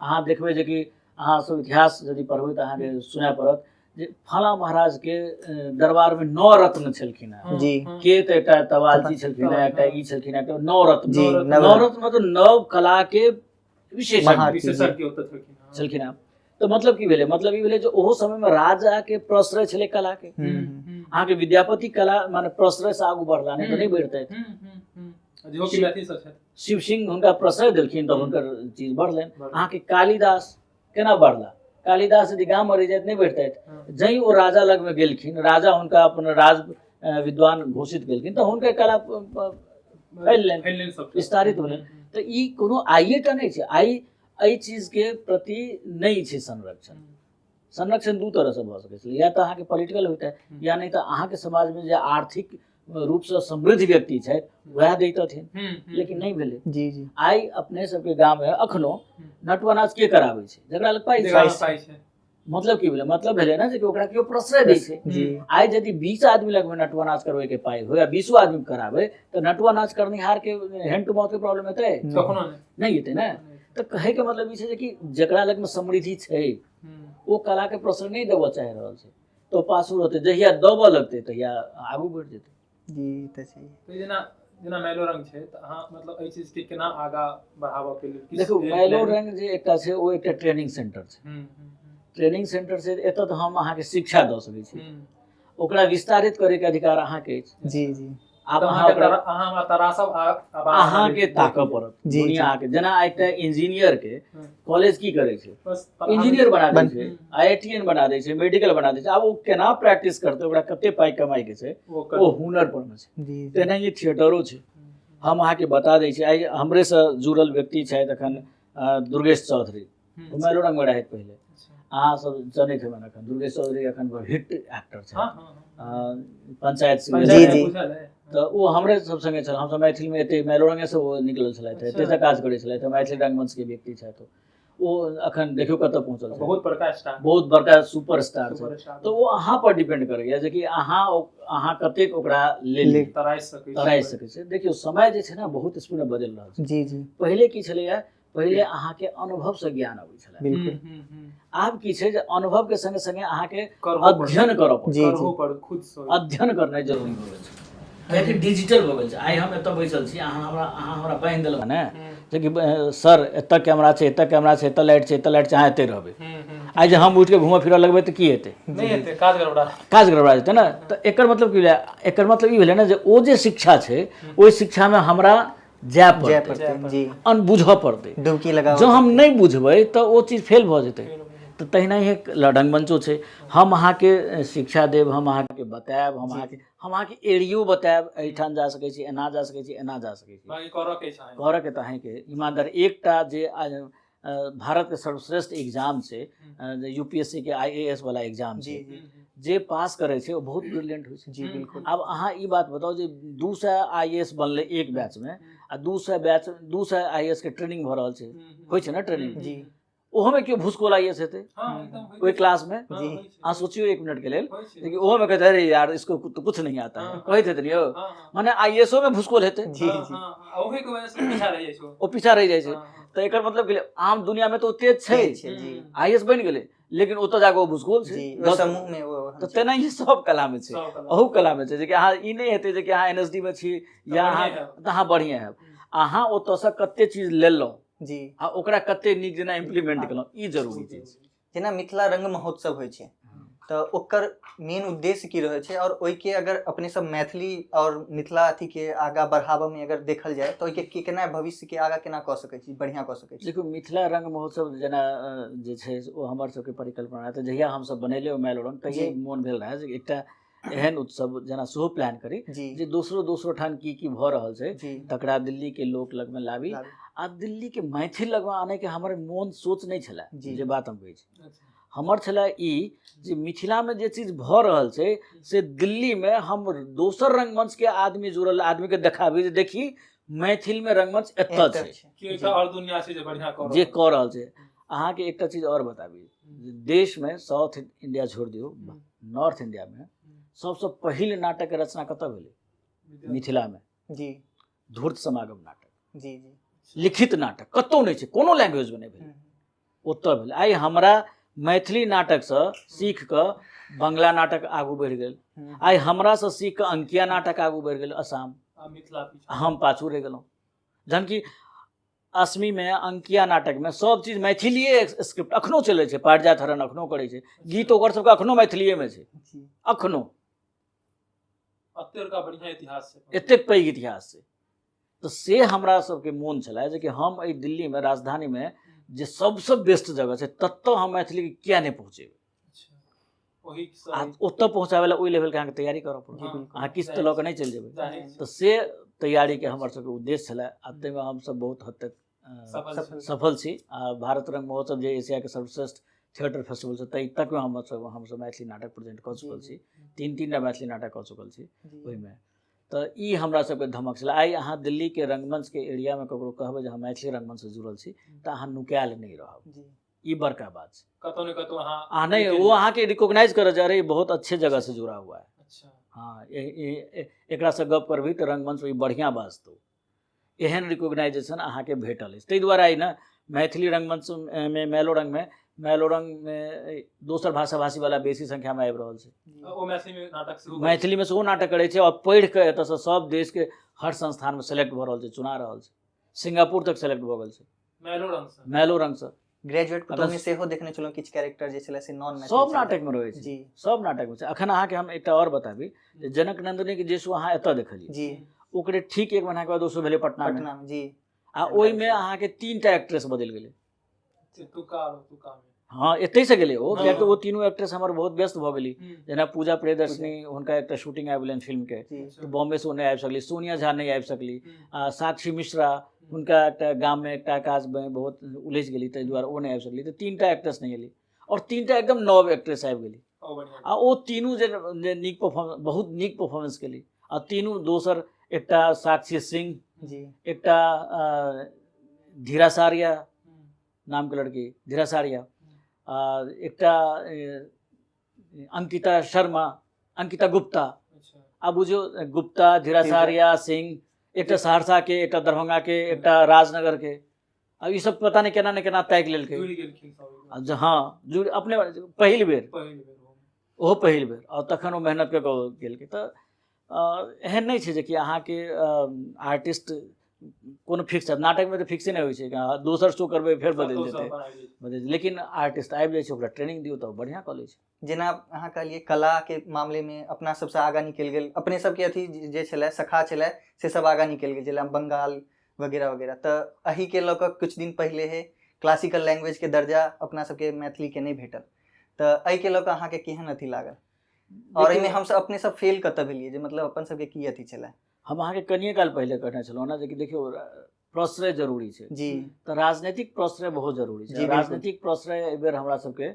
अहाँ देखबै जे कि अहाँ सब इतिहास यदि पढ़बै तऽ अहाँके सुनय पड़त जे फला महाराज के दरबार में 9 रत्न छलखिन हेँ। जी। के तऽ एकटा तवालजी छलखिन हेँ, एकटा ई छलखिन हेँ, एकटा 9 रत्न। जी। नवरत्न। 9 रत्न मतलब नव कला के विशेषज्ञ महार- विशेषज्ञ ओतऽ छलखिन हँ। छलखिन हेँ। तऽ मतलब की भेलै? मतलब ई भेलै जे ओहो समय में राजा के प्रश्रय छलै कला के। अहाँके विद्यापति कला माने प्रश्रय से आगू बढ़ला, नहि तऽ नहि बढ़तै। जेहो कि मैथिल सब छथि। शिव सिंह हुनका प्रश्रय देलखिन तऽ हुनकर चीज बढ़लनि। अहाँके कालिदास केना बढ़ला? कालिदास यदि गाम में रहि जाइत नहि बढ़तथि। जहीं ओ राजा लगमे गेलखिन, राजा हुनका अपन राज विद्वान घोषित केलखिन, तऽ हुनकर कला फैललनि, फैललनि सब। विस्तारित भेलनि। तऽ ई कोनो आइए टा नहि छै, आइ एहि चीजके प्रति नहि छै संरक्षण। संरक्षण दू तरहसँ भऽ सकै छै, या तऽ अहाँके पॉलिटिकल होइतै, या नहि तऽ अहाँके समाजमे जे आर्थिक रूपसँ समृद्ध व्यक्ति छथि वएह दैतथिन, लेकिन नहि भेलै। जी जी। आइ अपने सबके गाममे अखनो नटुआ नाच के कराबै छै? जकरा लग पाइ जकरा छै। लग पाइ छै। मतलब की भेलै? मतलब भेलै ने जे कि ओकरा केओ प्रश्रय दै छै। जी। आइ यदि 20 आदमी लगमे नटुआ नाच करबैके पाइ होइ आ 20 आदमी कराबै, तऽ नटुआ नाच करनिहार के हैंड टू माउथ के प्रॉब्लम हेतै? कखनो नहि। नहि हेतै ने। तऽ कहैके मतलब ई छै जे कि जकरा लगमे समृद्धि छै ओ कलाके प्रश्रय नहि देबऽ चाहि रहल छै, तऽ ओ पाछू रहतै। जहिया देबऽ लगतै तहिया आगू बढ़ि जेतै। जी, तऽ छै। तऽ जेना जेना मैलोरंग छै, तऽ अहाँ मतलब एहि चीज के केना आगाँ बढ़ाबऽ के लेल किछु देखू, plan? Mailorang जे एकटा छै ओ एकटा ट्रेनिंग सेंटर छै। ट्रेनिंग सेंटर छै, एतऽ तऽ हम अहाँके शिक्षा दऽ सकै छी, ओकरा विस्तारित करैके अधिकार अहाँके अछि। जी जी। आब तऽ अहाँ अहाँके ओकरा अहाँ हमरा तरासब अहाँके ताकऽ पड़त। जी, दुनिया जी। अहाँके जेना एकटा इंजीनियर के कॉलेज की करै छै? बस इंजीनियर बना दै छै, हम्म। आईआईटीएन बना दै छै, मेडिकल बना दै छै। आब ओ केना प्रैक्टिस करतै, ओकरा कते पाइ कमाइ के छै, ओ ओ हुनर पर मे छै। जी जी। तेनाहिए थिएटरो छै। हम अहाँके बता दै छी, आइ हमरेसँ जुड़ल व्यक्ति छथि एखन दुर्गेश चौधरी, ओ मैलोरंगमे रहथि पहिले, अहाँ सब जनैत हेबनि। एखन दुर्गेश चौधरी एखन हिट एक्टर छथि, पंचायत जी, समिति। जी। तऽ ओ हमरे सब संगे छल। हमसब मैथिलीमे एते मैलोरंगेसँ ओ निकलल छलथि, एतेसँ काज करै छलथि, मैथिली रंगमंचके व्यक्ति छथि ओ। अखन देखियौ कतऽ पहुँचल छथि। बहुत बड़का स्टार, बहुत बड़का सुपर स्टार छै। सुपरस्टार। तऽ ओ अहाँ पर डिपेंड करैया जे कि अहाँ कतेक ओकरा लेल तरासि सकै छी। तरासि सकै छै। देखियौ, समय जे छै ने बहुत स्पीडमे बदलि रहल छै। जी जी। पहिले की छलैया? पहिले अहाँके अनुभवसँ ज्ञान अबै छलै। बिल्कुल। आब की छै जे अनुभव के संगे संगे अहाँके करहो पड़त। अध्ययन करऽ पड़त। जी, जी। करहो पड़त खुद से। अध्ययन करनाइ जरूरी भऽ गेल छै, कियाकि डिजिटल भऽ गेल छै। आइ हम एतऽ बैसल छी, अहाँ हमरा बान्हि देलहुँ ने जे कि सर एतऽ कैमरा छै, एतऽ कैमरा छै, एतऽ लाइट छै, एतऽ लाइट छै, अहाँ एतै रहबै। आइ जे हम उठि कऽ घूमऽ फिरऽ लगबै तऽ की हेतै? नहि हेतै, काज गड़बड़ा। काज गड़बड़ा जेतै ने। तऽ एकर मतलब की भेलै? एकर मतलब ई भेलै ने जे ओ जे शिक्षा छै, ओहि शिक्षामे हमरा जाय जाय पड़तै, पड़तै। जी। अन बुझऽ पड़तै, डुबकी लगाओ। जँ हम नहि बुझबै तऽ ओ चीज फेल भऽ जेतै। तऽ तहिनाहिए रङ्गमञ्चो छै। हम अहाँके शिक्षा देब, हम अहाँके बतायब, हम अहाँके एरियो बतायब, एहिठाम जा सकै छी, एना जा सकै छी, एना जा सकै छी। बाँकी करऽ के छै। करऽके तऽ अहीँके ईमानदार। एकटा जे भारतके सर्वश्रेष्ठ एग्जाम छै, जे यूपीएससी के आईएएस वाला एग्जाम छै, जे पास करै छै ओ बहुत ब्रिलियंट होइ छै। जी बिल्कुल। आब अहाँ ई बात बताउ जे 200 आईएएस बनलै एक बैचमे, आ 200 बैच, 200 आईएएस के ट्रेनिंग भऽ रहल छै, होइ छै ने ट्रेनिंग? जी। ओहोमे केओ भुसकोल आईएएस हेतै ओहि क्लासमे? अहाँ सोचियौ एक मिनट के लेल, लेकिन ओहोमे कहतै अरे यार इसको तो कुछ नहीं आता है, कहैत हेतै यौ। माने आईएएसो में भुसकोल हेतै। जी जी। ओहि के वजह से पीछा रहि जाइ छै। ओ पीछा रहि जाइ छै। तऽ एकर मतलब कि आम दुनिया में तऽ ओ तेज छै, तेज छै, जी। आईएएस बनि गेलै, लेकिन ओतऽ जाकऽ ओ भुसकोल छै। जी, ओहि समूह में ओ तऽ तेनाहिए सब कला में छै, अहू कला में छै जे कि अहाँ ई नहि हेतै जे कि अहाँ एनएसडी में छी या अहाँ तऽ अहाँ बढ़िआँ हैब। अहाँ ओतऽसँ कते चीज लेलहुँ जी आ ओकरा कते नीक जेना इम्प्लीमेंट केलहुँ, ई जरूरी चीज छै। जेना मिथिला रंग महोत्सव होइ छै तऽ ओकर मेन उद्देश्य की रहै छै, और ओहिके अगर अपने सब मैथिली और मिथिला अथी के आगा बढ़ाबऽ में अगर देखल जाय तऽ ओहिके की केना भविष्य के आगा केना कऽ सकै छी, बढ़िआँ कऽ सकै छी? देखियौ, मिथिला रंग महोत्सव जेना जे छै ओ हमर सबके परिकल्पना रहै। तऽ जहिया हमसब बनेलियै ओ मैलोरंग, तहिये मोन भेल रहै जे एकटा एहन उत्सव जेना सेहो प्लान करी जे दोसरो दोसरो ठाम की की भऽ रहल छै तकरा दिल्ली के लोक लगमे लाबी। आ दिल्ली के मैथिल लगमे आनैके हमर मोन सोच नहि छलै, जे बात हम कहै छी। हमर छलै ई जे मिथिलामे जे चीज भऽ रहल छै से दिल्लीमे हम दोसर रंगमंचके आदमी जुड़ल आदमीके देखाबी जे देखी मैथिलमे रंगमंच एतऽ छै आओर दुनिया छै जे बढ़िआँ जे कऽ रहल छै। अहाँके एकटा चीज आओर बताबी, देशमे साउथ इंडिया छोड़ि दियौ, नॉर्थ इंडियामे सबसँ पहिल नाटकके रचना कतऽ भेलै? मिथिलामे। जी। धूर्त समागम नाटक। जी जी। लिखित नाटक कतहु नहि छै, कोनो लैंग्वेजमे नहि भेलै, ओतऽ भेलै। आइ हमरा मैथिली नाटकसँ सीख कऽ बंगला नाटक आगू बढ़ि गेल, आइ हमरासँ सीख कऽ अंकिया नाटक आगू बढ़ि गेल असम, हम पाछू रहि गेलहुँ। जहन कि असमीमे अंकिया नाटकमे सब चीज मैथिलीए स्क्रिप्ट अखनो चलै छै, पारिजात हरण अखनो करै छै, गीत ओकर सबके अखनो मैथिलीएमे छै अखनो। एतेक पैघ इतिहास छै। तऽ से हमरा सबके मोन छलै जे कि हम एहि दिल्लीमे राजधानीमे जे सबसँ बेस्ट जगह छै ततऽ हम मैथिलीके किया नहि पहुँचेबै। आ ओतऽ पहुँचाबै लए ओहि लेवलके अहाँके तैयारी करऽ पड़त, अहाँ किछु तऽ लऽ कऽ नहि चलि जेबै। तऽ से तैयारीके हमर सबके उद्देश्य छलै आ ताहिमे हमसब बहुत हद तक सफल छी। आ भारत रंग महोत्सव जे एशियाके सर्वश्रेष्ठ थिएटर फेस्टिवल छै ताहि तकमे हमसब मैथिली नाटक प्रेजेंट कऽ चुकल छी, 3-3 टा मैथिली नाटक कऽ चुकल छी ओहिमे। तऽ ई हमरा सबके धमक छलै। आइ अहाँ दिल्लीके रंगमंचके एरियामे ककरो कहबै जे हम मैथिली रंगमंचसँ जुड़ल छी तऽ अहाँ नुकायल नहि रहब, ई बड़का बात छै। कतौ ने कतौ अहाँ नहि, ओ अहाँके रिकॉग्नाइज करत जे अरे बहुत अच्छे जगह से जुड़ा हुआ है। हाँ, एकरासँ गप करबही तऽ रंगमंच ई बढ़िआँ बाजतौ, एहन रिकॉग्नाइजेशन अहाँके भेटल अछि। ताहि दुआरे आइ ने मैथिली रंगमंचमे मैलोरंगमे मैलोरंगमे दोसर भाषा भाषीवला बेसी संख्यामे आबि रहल छै। मैथिलीमे सेहो नाटक करै छै आओर पढ़ि कऽ एतऽसँ सब देशके हर संस्थानमे सेलेक्ट भऽ रहल छै, चुना रहल छै, सिंगापुर तक सेलेक्ट भऽ गेल छै मैलोरंगसँ। ग्रेजुएट पुतोह में सेहो देखने छलहुँ किछु कैरेक्टर जे छलै से नॉन मैथिली सब नाटकमे रहै छै जी, सब नाटकमे छै। अखन अहाँके हम एकटा आओर बताबी जे जनक नंदिनी के जे शो अहाँ एतऽ देखलियै जी, ओकरे ठीक 1 महीना के बाद ओ शो भेलै पटना मे जी। आ ओहिमे अहाँके 3 टा एक्ट्रेस बदलि गेलै। हाँ, एतै से गेलै ओ, कियाकि ओ तीनू एक्ट्रेस हमर बहुत व्यस्त भऽ गेली। जेना पूजा प्रियदर्शनी, हुनका एकटा शूटिंग आबि गेलनि फिल्मके, तऽ बॉम्बे से ओ नहि आबि सकली, सोनिया झा नहि आबि सकली, आ साक्षी मिश्रा हुनका एकटा गाममे एकटा काजमे बहुत उलझि गेली ताहि दुआरे ओ नहि आबि सकली। तऽ 3 टा एक्ट्रेस नहि एली आओर 3 टा एकदम नव एक्ट्रेस आबि गेली आ ओ तीनू जे नीक परफॉर्मेंस, बहुत नीक परफॉर्मेंस केली। आ तीनू दोसर एकटा साक्षी सिंह जी, एकटा धीरा सारिया नामके लड़की, धीरा सारिया, आ एकटा अंकिता शर्मा, अंकिता गुप्ता। आ बुझियौ गुप्ता, धीरा सारिया, सिंह, एकटा सहरसा के, एकटा दरभंगा के, एकटा राजनगर के, आ ई सब पता नहि केना ने केना ताकि लेलकै। हाँ, जुड़ अपने पहिल बेर, ओहो पहिल बेर, आओर तखन ओ मेहनत कऽ कऽ गेलकै। तऽ एहन नहि छै जे कि अहाँके आर्टिस्ट कोनो फिक्स, नाटकमे तऽ फिक्से नहि होइ छै, दोसर शो करबै फेर बदलि जेतै, बदलि, लेकिन आर्टिस्ट आबि जाइ छै, ओकरा ट्रेनिंग दियौ तऽ बढ़िआँ कऽ लै छै। जेना अहाँ कहलियै कलाके मामलेमे अपना सबसँ आगाँ निकलि गेल, अपने सबके अथी जे छलै सखा छलै से सब आगाँ निकलि गेल, जेना बंगाल वगैरह वगैरह। तऽ एहिके लऽ कऽ किछु दिन पहिले हे क्लासिकल लैंग्वेजके दर्जा अपना सबके मैथिलीके नहि भेटल, तऽ एहिके लऽ कऽ अहाँके केहन अथी लागल? आओर एहिमे हमसब अपने सब फेल कतऽ भेलियै, जे मतलब अपन सबके की अथी छलै? हम अहाँके कनिए काल पहिले कहने छलहुँ ने जे कि देखियौ प्रश्रय जरूरी छै जी। तऽ राजनीतिक प्रश्रय बहुत जरूरी छै। जी, बिल्कुल। राजनीतिक प्रश्रय एहि बेर हमरा सबके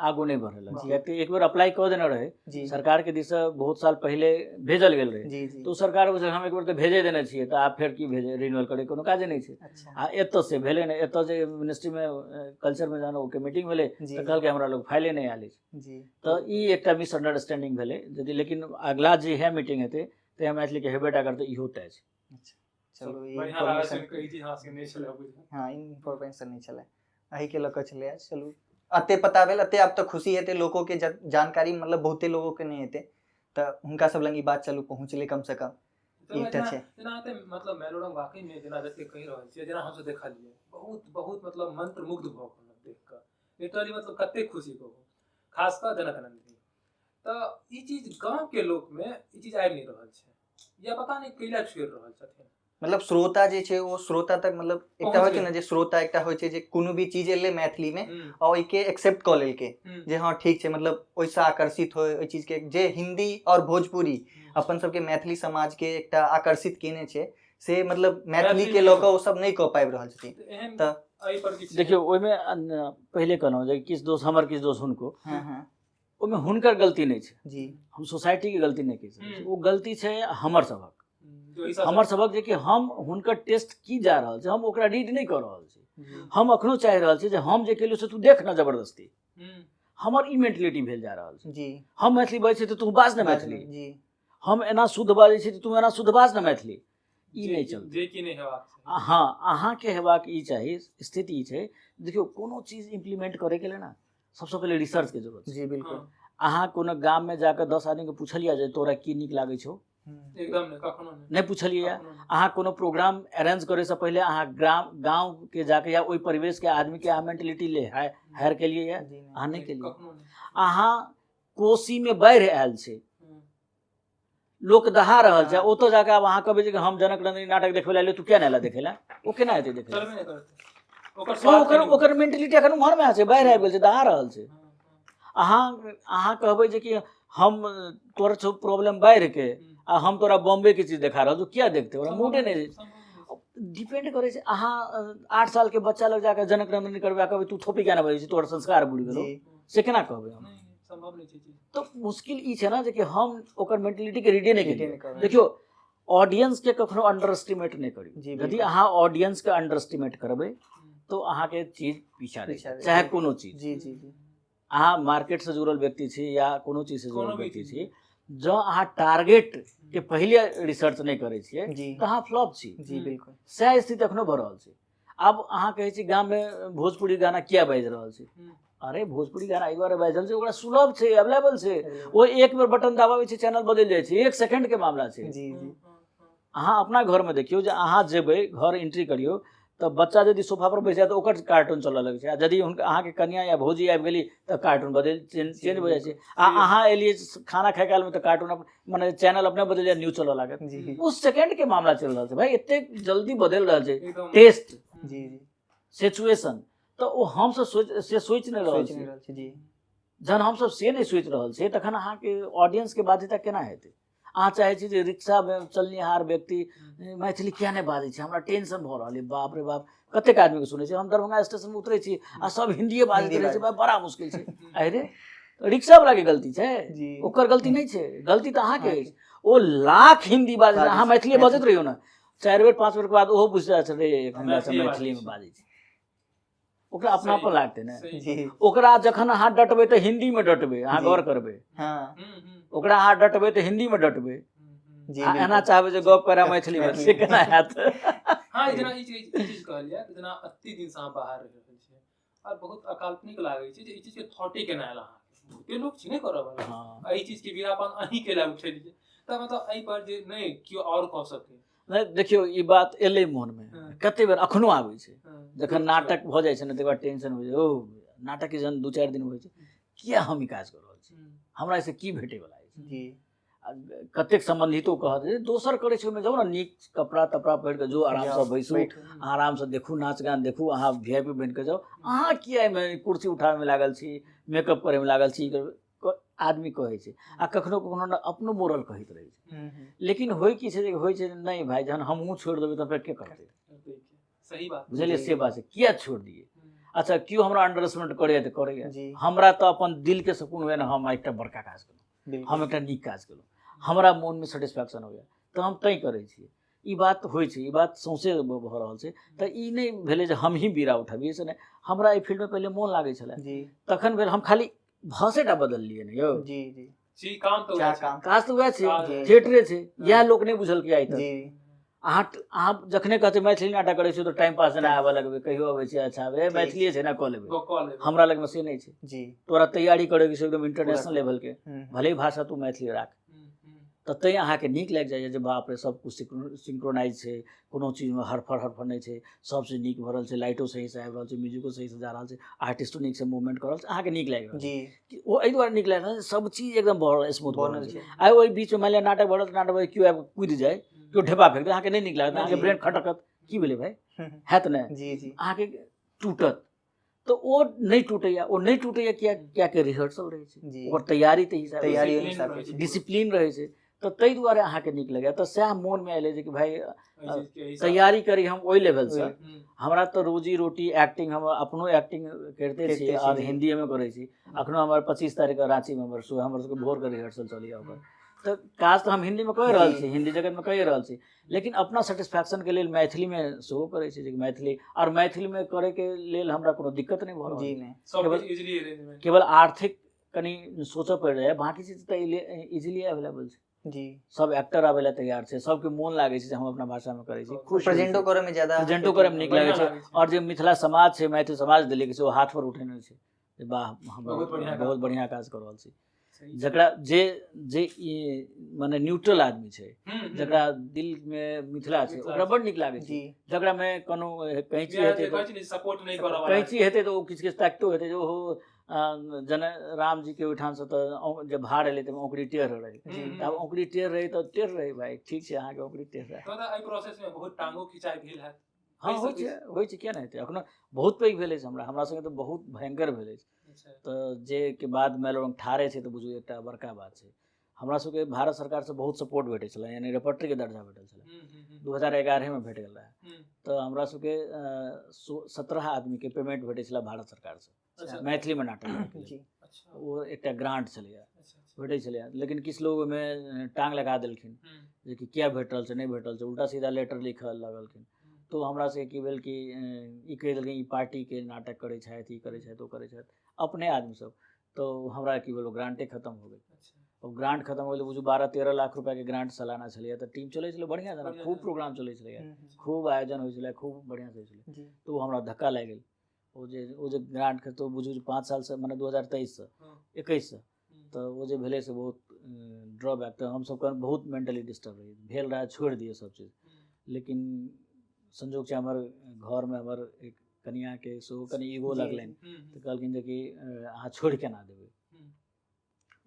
आगू नहि बढ़ेलक, किएक तऽ एक बेर अप्लाई कऽ देने रहै सरकारके दिससँ, बहुत साल पहिले भेजल गेल रहै। जी जी तऽ ओ सरकार बुझल हम एक बेर तऽ भेजे देने छियै, तऽ आब फेर की भेजे, रिन्यूअल करैके कोनो काजे नहि छै। आ एतऽ से भेलै नहि। एतऽ जे मिनिस्ट्रीमे कल्चरमे जहन ओके मीटिंग भेलै तऽ कहलकै हमरा लोग फाइले नहि आयल अछि। तऽ ई एकटा मिसअंडरस्टैंडिंग भेलै यदि, लेकिन अगला जे है मीटिंग हेतै तऽ मैथिलीके हेबे टा करतै, इहो तय छै। अच्छा, चलू, ई बढ़िआँ लागल इन्फॉर्मेशन सुनि कऽ, ई चीज हमरा सबके नहि छलै बुझल। हँ, इन्फॉर्मेशन नहि छलै, एहिके लऽ कऽ छलै। चलू, एते पता भेल एते आब तऽ खुशी हेतै लोकोके, जानकारी मतलब बहुते लोगोके नहि हेतै, तऽ हुनका सब लग ई बात चलू पहुँचलै कमसँ कम। तऽ ई तऽ जेना छै। जेना एते मतलब मैलोरंग वाकई मे जेना जते कहि रहल छियै, जेना हमसब देखलियै, बहुत बहुत मतलब मंत्रमुग्ध भऽ गेलहुँ देख कऽ, लिटरली मतलब कते खुशी कहू, खास कऽ जनक नन्दिनी। तऽ ई चीज गाँव के लोक मे ई चीज आबि नहि रहल छै, या पता नहि कैला छोड़ि रहल छथिन। मतलब श्रोता जे छै ओ श्रोता तक मतलब एकटा पहुँच होइ छै गेल। ने जे श्रोता एकटा होइ छै जे कोनो भी चीज एलै मैथिलीमे आ ओहिके एक्सेप्ट कऽ लेलकै जे हँ ठीक छै, मतलब ओहिसँ आकर्षित होइ ओहि चीजके जे हिंदी आओर भोजपुरी अपन सबके मैथिली समाजके एकटा आकर्षित केने छै, से मतलब मैथिलीके लऽ कऽ ओ सब नहि कऽ पाबि रहल छथिन। तऽ एहन तऽ एहि पर किछु देखियौ, ओहिमे पहिले कहलहुँ जे किछु दोष हमर, किछु दोष हुनको। हँ हँ ओहिमे हुनकर गलती नहि छै, हम सोसाइटीके गलती नहि कहि सकै छी, ओ गलती छै हमर सभक, जो हिसाब हमर सभक जे कि हम हुनकर टेस्ट की जा रहल छै हम ओकरा रीड नहि कऽ रहल छी। हम अखनो चाहि रहल छी जे हम जे केलियै से तू देख ने जबरदस्ती, हमर ई मेंटलिटी भेल जा रहल छै। हम मैथिली बाजै छी तऽ तू बाज ने मैथिली, हम एना शुद्ध बाजै छी तऽ तू एना शुद्ध बाज ने मैथिली, ई नहि चलतै। जे कि नहि हेबाक चाही। हँ, अहाँके हेबाक ई चाही, स्थिति ई छै, देखियौ कोनो चीज इम्प्लीमेंट करैके लेल ने सबसँ पहिले रिसर्चके जरूरत छै। जी बिल्कुल। अहाँ कोनो गाममे जाकऽ 10 आदमीके पुछलियै जे तोरा की नीक लागै छौ? एकदम नहि, कखनो नहि। नहि पुछलियै। कखनो नहि। अहाँ कोनो प्रोग्राम अरेंज करैसँ पहिले अहाँ ग्राम गाँवके जाके या ओहि परिवेशके आदमीके अहाँ मेंटलिटी ले हायर केलियै या जी नहि। अहाँ नहि केलियै। कखनो नहि। अहाँ कोसीमे बाढ़ि आयल छै, लोक दहा रहल छै, ओतऽ जाके आब अहाँ कहबै जे हम जनक नन्दिनी नाटक देखबै लए एलियै, तू किया नहि एला देखै लए? ओ केना एतै देखै लए? चलबे नहि करतै ओकर ओ स्वाद। ओकर ओकर मेंटलिटी एखन उम्हरमे छै, बाढ़ि आबि गेल छै, दहा रहल छै। अहाँ कहबै जे कि हम तोरा छौ प्रॉब्लम बाढ़िके आ हम तोरा बॉम्बे के चीज देखा रहल छौ, किया देखते? ओकरा मूडे नहि। डिपेंड करै छै। अहाँ 8 साल के बच्चा लग जाके जनक नन्दिनी करबै आ कहबै तू थोपी किया नहि बजै छी, तोहर संस्कार बुड़ि गेलौ, से केना कहबै हम? सम्भव नहि छै चीज। तऽ मुश्किल ई छै ने जे कि हम ओकर मेंटलिटी के रीडे नहि रीडे केलियै। नहि करबै। देखियौ, ऑडियंस के कखनो अंडर एस्टिमेट नहि करियौ। जी यदि अहाँ ऑडियंस के अंडर एस्टिमेट करबै तऽ अहाँके चीज पीछा रहि पीछा जायत, रहि चाहे जायत। कोनो चीज। जी जी जी अहाँ मार्केटसँ जुड़ल व्यक्ति छी या कोनो चीजसँ कोनो जुड़ल भी व्यक्ति चीज। छी, जँ अहाँ टारगेट के पहिले रिसर्च नहि करै छियै तऽ अहाँ फ्लॉप छी। जी बिल्कुल। सएह स्थिति एखनो भऽ रहल छै। आब अहाँ कहै छी गाममे भोजपुरी गाना किया बाजि रहल छै? अरे भोजपुरी गाना एहि दुआरे बाजि रहल छै, ओकरा सुलभ छै, अवेलेबल छै, ओ एक बेर बटन दबाबै छै चैनल बदलि जाइ छै, 1 सेकंड के मामला छै। जी जी अहाँ अपना घरमे देखियौ जे अहाँ जेबै घर एंट्री करियौ तऽ बच्चा यदि सोफा पर बैस जाय तऽ ओकर कार्टून चलऽ लगै छै, आ यदि हुनका अहाँके कनिया या भौजी आबि गेली तऽ कार्टून बदलि चेंज भऽ जाइ छै, आ अहाँ एलियै खाना खाय कालमे तऽ कार्टून मने चैनल अपने बदलि जाय, न्यूज चलऽ लागत। ओ सेकंड के मामला चलि रहल छै भाई, एतेक जल्दी बदलि रहल छै एकदम टेस्ट, जी जी सिचुएशन, तऽ ओ हमसब सोचि सोचि नहि रहल सोचि छी। नहि रहल छी जी। जहन हमसब से नहि सोचि रहल छियै तखन अहाँके ऑडियंसके बाध्यता केना हेतै? अहाँ चाहै छी जे रिक्शामे चलनिहार व्यक्ति मैथिली किया नहि बाजै छै, हमरा टेंशन भऽ रहल अइ, बाप रे बाप कतेक आदमीके सुनै छी, हम दरभंगा स्टेशनमे उतरै छी आ सब हिन्दिए बाजैत हिन्दी रहै छै, बाजै। बड़ा मुश्किल छै। अरे रिक्शावलाके गलती छै? जी ओकर गलती नहि छै, गलती तऽ अहाँके अछि। ओ लाख हिन्दी बाजै छै, अहाँ बाजै छै, मैथिलीए बजैत रहियौ ने, 4 बेर 5 बेरके बाद ओहो बुझि जाइ छै रे हमरा सब मैथिलीए मैथिलीमे बाजै बाजै छै, ओकरा अपनापन लागतै ने। सही। जी ओकरा जखन अहाँ डटबै तऽ हिन्दीमे डटबै, अहाँ जी। गौर करबै, हँ ओकरा अहाँ डटबै तऽ हिन्दीमे डटबै, जी आ एना बिल्कुल। चाहबै जे गप करै मैथिलीमे, से केना हैत? हँ, जेना ई चीज कहलियै, जेना अति दिनसँ अहाँ बाहर रहि रहल छियै आओर बहुत अकाल्पनिक लागै छै जे ई चीजके थॉटे केना आयल अहाँके, बहुते लोक छै नहि करऽ वाला, एहि चीजके वीरापन अहीं केला उठेलियै, तऽ मतलब एहि पर जे नहि केओ आओर कऽ सकै। नहि देखियौ, ई बात एलै मोनमे कते बेर, अखनो आबै छै, जखन नाटक भऽ जाइ छै ने तकर बाद टेंशन होइ छै, ओ नाटकके जहन 2-4 दिन होइ छै, किया हम ई काज कऽ रहल छी, हमरा एहिसँ की भेटैवला अछि? जी कतेक सम्बन्धितो कहत जे दोसर करै छै ओहिमे जाउ ने, नीक कपड़ा तपड़ा पहिर कऽ जो, आरामसँ बैसू, आरामसँ देखू, नाच गान देखू, अहाँ VIP बनि कऽ जाउ। अहाँ किया एहिमे कुर्सी उठाबैमे लागल छी, मेकअप करैमे लागल छी, आदमी कहै छै। आ कखनो कखनो ने अपनो मोरल कहैत रहै छै। लेकिन होइ की छै जे होइ छै नहि भाइ, जहन हमहूँ छोड़ि देबै तऽ फेर के करतै? सही बात बुझलियै, से बात छै, किया छोड़ि दियै? अच्छा, केओ हमरा अंडर एस्टिमेट करैए तऽ करैए, हमरा तऽ अपन दिलके सुकून होइए ने, हम एकटा बड़का काज केलहुँ, हम एकटा नीक काज केलहुँ, हमरा मोनमे सेटिस्फैक्शन होइए तऽ हम तैँ करै छियै। ई बात होइ छै, ई बात सौंसे भऽ रहल छै। तऽ ई नहि भेलै जे हमही बीड़ा उठबियै, से नहि। हमरा एहि फील्डमे पहिले मोन लागै छलै, तखन भेल हम खाली भाषेटा बदललियै ने यौ। जी जी जी, काम तऽ वएह छै। काज तऽ वएह छै, थिएटरे छै, इएह लोक नहि बुझलकै आइ तक। अहाँ जखने कहतै मैथिली नाटक करै छी तऽ टाइम पास जेना आबऽ लगबै, कहियो अबै छै, अच्छा मैथिलीए छै ने, कऽ लेबै। हमरा लगमे से नहि छै जी। तोरा तैयारी करैके छै एकदम इंटरनेशनल लेवलके, भले भाषा तू मैथिली राख, तऽ तैँ अहाँके नीक लागि जाइए जे बाप रे सब किछु सिंक्रोनाइज छै, कोनो चीजमे हड़फड़ हड़फड़ नहि छै, सब चीज नीक भऽ रहल छै, लाइटो सहीसँ आबि रहल छै, म्यूजिको सहीसँ जा रहल छै, आर्टिस्टो नीकसँ मूवमेंट कऽ रहल छै, अहाँके नीक लागि रहल छै। ओ एहि दुआरे नीक लागि रहल छै, सब चीज एकदम भऽ स्मूथ भऽ रहल छै। आइ ओहि बीचमे मानि लिअ नाटक भऽ रहल, नाटक केओ आबि कुदि जाय, केओ ढेपा फेक दे, अहाँके नहि नीक लागत, अहाँके ब्रेन खटकत, की भेलै भाइ, हैत नहि जी जी, अहाँके टूटत। तऽ ओ नहि टूटैया, ओ नहि टूटैया किया? कियाकि रिहर्सल रहै छै, ओकर तैयारी तऽ हिसाब डिसिप्लीन रहै छै, तऽ ताहि दुआरे अहाँके नीक लगैया। तऽ सएह मोनमे एलै जे कि भाइ तैयारी करी हम ओहि लेवलसँ। हमरा तऽ रोजी रोटी एक्टिंग, हम अपनो एक्टिंग करिते छी आओर हिन्दीएमे करै छी। अखनो हमर 25 तारीखके राँचीमे हमर शो, हमर सबके भोरके रिहर्सल चलैया ओकर। तऽ काज तऽ हम हिन्दीमे कहि रहल छी, हिन्दी जगतमे कहि रहल छी, लेकिन अपना सेटिस्फैक्शनके लेल मैथिलीमे सेहो करै छी, जे मैथिली आओर मैथिलीमे करैके लेल हमरा कोनो दिक्कत नहि भऽ रहल। केवल आर्थिक कनि सोचऽ पड़ि रहै, बाकी चीज तऽ इजीली अवेलेबल छै जी। सब एक्टर आबै लए तैयार छै, सबके मोन लागै छै जे हम अपना भाषामे करै छी, खुश। प्रेजेंटो करैमे ज्यादा प्रेजेंटो करैमे नीक लागै छै। आओर जे मिथिला समाज छै, मैथिल समाज दिल्लीके छै, ओ हाथ पर उठेने छै जे वाह, हम बहुत बढ़िआँ काज कऽ रहल छी। जकरा जे जे ई मने न्यूट्रल आदमी छै, जकरा दिलमे मिथिला छै, ओकरा बड्ड नीक लागै छै। जकरामे कोनो कैंची हेतै, कैंची हेतै तऽ ओ किछु किछु ताकितो हेतै जे ओहो जेना रामजीके ओहिठामसँ तऽ जे भार एलै तऽ औंकरी टेढ़ रहै, तऽ आब औंकरी टेढ़ रहै तऽ टेढ़ रहै भाइ, ठीक छै अहाँके औंकरी टेढ़ रहै। एहि प्रोसेसमे बहुत टांगो खिंचाइ भेल हैत? हँ, होइ छै, होइ छै, किया नहि हेतै। एखनो बहुत पैघ भेल अछि हमरा, हमरा सङ्गे तऽ बहुत भयङ्कर भेल अछि। तऽ जे के बाद मैलोरंग ठाढ़े छै तऽ बुझू एकटा बड़का बात छै। हमरा सबके भारत सरकारसँ बहुत सपोर्ट भेटै छलै, यानी रेपर्टरीके दर्जा भेटल छलै, 2011मे भेट गेल रहै। तऽ हमरा सबके 17 आदमीके पेमेंट भेटै छलै भारत सरकारसँ मैथिलीमे नाटक, ओ एकटा ग्रांट छलैए, भेटै छलैए। लेकिन किछु लोग ओहिमे टाँग लगा देलखिन जे कि किया भेट रहल छै, नहि भेट रहल छै, उल्टा सीधा लेटर लिखऽ लगलखिन। तऽ हमरा सबके की भेल कि ई कहि देलखिन ई पार्टीके नाटक करै छथि, ई करै छथि, ओ करै छथि, अपने आदमी सब। तऽ हमरा की भेल, ओ ग्रांटे खतम हो गेल। ओ ग्रांट खतम हो गेल, बुझू 12-13 लाख रुपैआके ग्रांट सालाना छलैए। तऽ टीम चलै छलै बढ़िआँ जेना, खूब प्रोग्राम चलै छलैए, खूब आयोजन होइ छलै, खूब बढ़िआँसँ होइ छलै। तऽ ओ हमरा धक्का लागि गेल, ओ जे ग्रांट के, तऽ बुझू जे 5 सालसँ, मने 2023सँ 21सँ तऽ ओ जे भेलै से बहुत ड्रॉबैक। तऽ हमसब बहुत मेंटली डिस्टर्ब रही, भेल रहए छोड़ि दिअ सब चीज। लेकिन संजोग छै हमर घरमे हमर एक कनिआँके सेहो कनि ईगो लगलनि, तऽ कहलखिन जे कि अहाँ छोड़ि केना देबै।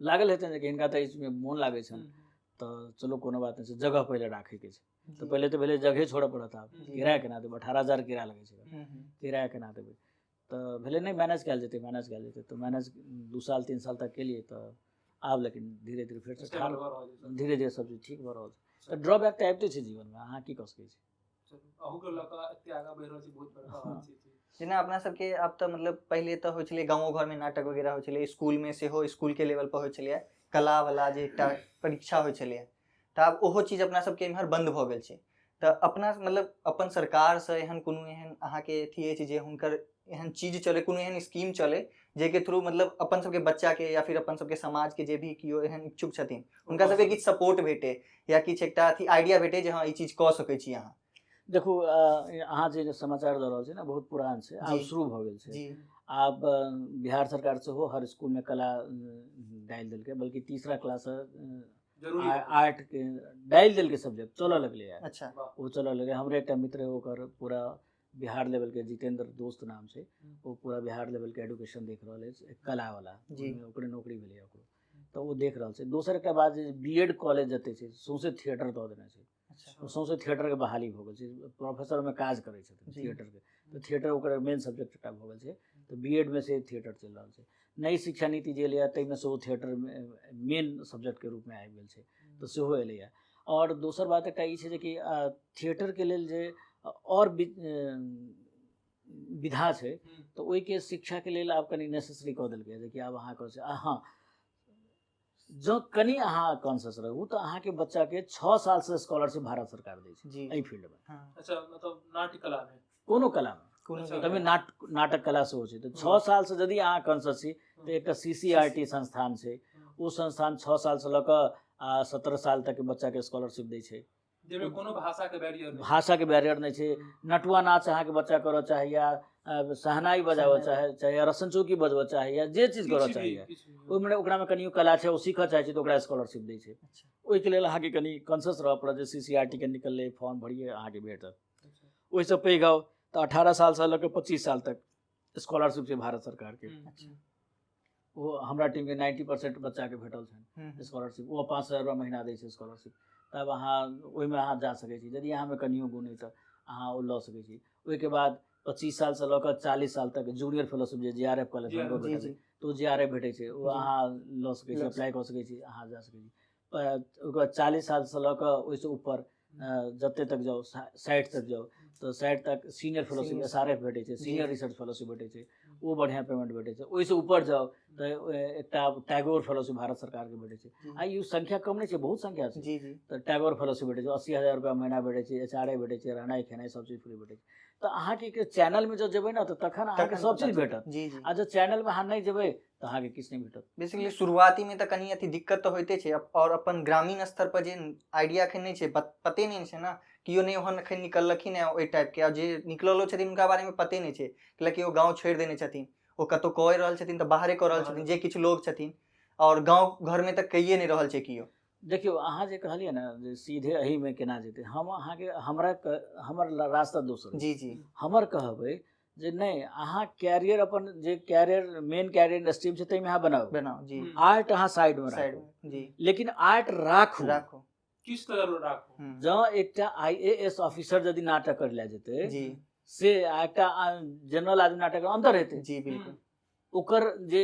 लागल हेतनि जे कि हिनका तऽ एहिमे मोन लागै छनि, तऽ चलू कोनो बात नहि छै, जगह पहिले राखैके छै। तऽ पहिले तऽ भेलै जगहे छोड़ऽ पड़त, आब किराया केना देबै, 18,000 किराया लगै छै, किराया केना देबै। तऽ भेलै नहि, मैनेज कयल जेतै, मैनेज कयल जेतै। तऽ मैनेज 2 साल 3 साल तक केलियै। तऽ आब लेकिन धीरे धीरे फेरसँ ठाढ़, धीरे धीरे सब चीज ठीक भऽ रहल छै। तऽ ड्रॉबैक तऽ आबिते छै जीवनमे, अहाँ की कऽ सकै छी। जेना अपना सबके आब तऽ मतलब पहिले तऽ होइ छलै गाँवो घरमे नाटक वगैरह होइ छलै, स्कूलमे सेहो स्कूलके लेवल पर होइ छलैए, कला वला जे एकटा परीक्षा होइ छलैए, तऽ आब ओहो चीज अपना सबके एम्हर बन्द भऽ गेल छै। तऽ अपना मतलब अपन सरकारसँ एहन कोनो एहन अहाँके अथी अछि जे हुनकर एहन चीज चलै, कोनो एहन स्कीम चलै जाहिके थ्रू मतलब अपन सबके बच्चाके या फिर अपन सबके समाजके जे भी केओ एहन इच्छुक छथिन हुनका सबके किछु सपोर्ट भेटे या किछु एकटा अथी आइडिया भेटे जे हँ ई चीज कऽ सकै छी अहाँ? देखू, अहाँ जे समाचार दऽ रहल छी ने, बहुत पुरान छै, आब शुरू भऽ गेल छै। आब बिहार सरकार सेहो हर स्कूलमे कला डालि देलकै, बल्कि तीसरा क्लाससँ आर्ट के डालि देलकै, सब्जेक्ट चलऽ लगलै। अच्छा, ओ चलऽ लगलै। हमरे एकटा मित्र, ओकर पूरा बिहार लेवलके, जितेंद्र दोस्त नाम छै, ओ पूरा बिहार लेवलके एडुकेशन देख रहल अछि कलावला, ओकरे नौकरी भेलैए ओकरो। तऽ ओ देख रहल छै। दोसर एकटा बात जे बी एड कॉलेज जते छै सौंसे थिएटर दऽ देने छै। अच्छा। सौंसे थिएटरके बहाली भऽ गेल छै, प्रोफेसर ओहिमे काज करै छथिन थिएटरके, तऽ थिएटर ओकर मेन सब्जेक्ट एकटा भऽ गेल छै। तऽ बी एडमे से थिएटर चलि रहल छै। नई शिक्षा नीति जे एलैए ताहिमे सेहो थिएटर मेन सब्जेक्टके रूपमे आबि गेल छै, तऽ सेहो एलैए। आओर दोसर बात एकटा ई छै जेकि थिएटरके लेल जे आओर विधा छै तऽ ओहिके शिक्षाके लेल आब कनि नेसेसरी कऽ देलकै, जेकि आब अहाँके छै। हँ, जँ कनि अहाँ कॉन्सियस रहू तऽ अहाँके बच्चाके 6 सालसँ स्कॉलरशिप भारत सरकार दै छै एहि फील्डमे। अच्छा, मतलब नाट्य कलामे? कोनो कलामे, तभी नाटक कला सेहो छै। तऽ 6 सालसँ यदि अहाँ कॉन्सियस छी तऽ एकटा CCRT संस्थान छै, ओ संस्थान 6 सालसँ लऽ कऽ 17 साल तक बच्चाके स्कॉलरशिप दै छै, जाहिमे कोनो भाषाके बैरियर नहि, भाषाके बैरियर नहि छै। नटुआ नाच अहाँके बच्चा करऽ चाहैया, शहनाई बजाबऽ चाहैया, रसन चौकी बजबऽ चाहैया, जे चीज करऽ चाहैया ओहिमे ओकरामे कनियो कला छै, ओ सीखऽ चाहै छै तऽ ओकरा स्कॉलरशिप दै छै। ओहिके लेल अहाँके कनि कॉन्सियस रहऽ पड़त जे CCRT के निकललै, फॉर्म भरियै, अहाँके भेटत। ओहिसँ पैघ आउ तऽ 18 सालसँ लऽ कऽ 25 साल तक स्कॉलरशिप छै भारत सरकारके। ओ हमरा टीमके 90% बच्चाके भेटल छनि स्कॉलरशिप। ओ 5000 रुपआ महीना दै छै स्कॉलरशिप। तब अहाँ ओहिमे अहाँ जा सकै छी, यदि अहाँमे कनियो गुण अइ तऽ अहाँ ओ लऽ सकै छी। ओहिके बाद 25 सालसँ लऽ कऽ 40 साल तक जूनियर फेलोशिप जे JRF college भेटल, तऽ ओ JRF भेटै छै, ओ अहाँ लऽ सकै छी, अप्लाई कऽ सकै छी, अहाँ जा सकै छी। ओहिके बाद 40 सालसँ लऽ कऽ ओहिसँ ऊपर जते तक जाउ, 60 तक जाउ तऽ 60 तक सीनियर फेलोशिप SRF भेटै छै, सीनियर रिसर्च फेलोशिप भेटै छै, ओ बढ़िआँ पेमेंट भेटै छै। ओहिसँ ऊपर जाउ तऽ एकटा टैगोर फेलोशिप भारत सरकारके भेटै छै। आ ई संख्या कम नहि छै, बहुत संख्या छै। तऽ टैगोर फेलोशिप भेटै छै, 80,000 रुपया महीना भेटै छै, HRA भेटै छै, रहनाइ खेनाइ सब चीज फ्री भेटै छै। तऽ अहाँके चैनलमे जब जेबै ने तऽ तखन अहाँके सब चीज भेटत, आ जब चैनलमे अहाँ नहि जेबै तऽ अहाँके किछु नहि भेटत। बेसिकली शुरुआतीमे तऽ कनि अथी दिक्कत तऽ होइते छै, आओर अपन ग्रामीण स्तर पर जे आइडिया एखन नहि छै, पते नहि छै ने, केओ नहि ओहन एखन निकललखिन हेँ ओहि टाइपके, आ जे निकललो छथिन हुनका बारेमे पते नहि छै, कैलाकि ओ गाँव छोड़ि देने छथिन, ओ कतहु कऽ रहल छथिन तऽ बाहरे कऽ रहल छथिन जे किछु लोग छथिन, आओर गाँव घरमे तऽ कहिए नहि रहल छै केओ। देखियौ, अहाँ जे कहलियै ने जे सीधे एहिमे केना जेतै, हम अहाँके हमरा हमर रास्ता दोसर। जी जी। हमर कहबै जे नहि, अहाँ कैरियर अपन जे कैरियर मेन कैरियर स्ट्रीम छै ताहिमे अहाँ बनाउ बनाउ जी, आर्ट अहाँ साइडमे राखू जी, लेकिन आर्ट राखू राखू, किछु तऽ जरूर राखू। जँ एकटा IAS officer यदि नाटक कर लए जेतै जी से एकटा जनरल आदमी नाटक अंतर हेतै जी, बिल्कुल, ओकर जे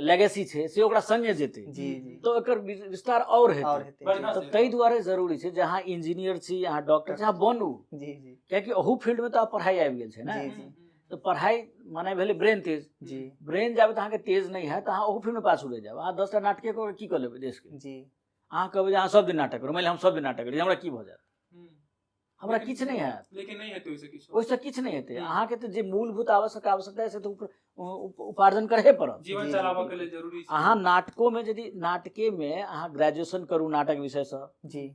लेगेसी छै से ओकरा संगे जेतै जी जी, तऽ एकर विस्तार आओर हेतै। तऽ ताहि दुआरे जरूरी छै जे अहाँ इंजीनियर छी, अहाँ डॉक्टर छी, अहाँ बनू जी जी, कियाकि अहू फील्डमे तऽ आब पढ़ाइ आबि गेल छै ने। तऽ पढ़ाइ माने भेलै ब्रेन तेज जी, ब्रेन जाबे तऽ अहाँके तेज नहि हैत तऽ अहाँ ओहू फील्डमे पाछू रहि जायब। अहाँ 10टा नाटके कऽ की कऽ लेबै देशके? जी, अहाँ कहबै जे अहाँ सब दिन नाटक करू, मानि लिअ हम सब दिन नाटक करी, हमरा की भऽ जायत? हमरा किछु नहि हैत। लेकिन नहि हेतै ओहिसँ किछु, ओहिसँ किछु नहि हेतै। अहाँके तऽ जे मूलभूत आवश्यक आवश्यकता है से तऽ उपार्जन करहे पड़त, जीवन चलाबऽ के लेल जरूरी छै। अहाँ नाटकोमे यदि नाटकेमे अहाँ ग्रेजुएशन करू नाटक विषयसँ जी,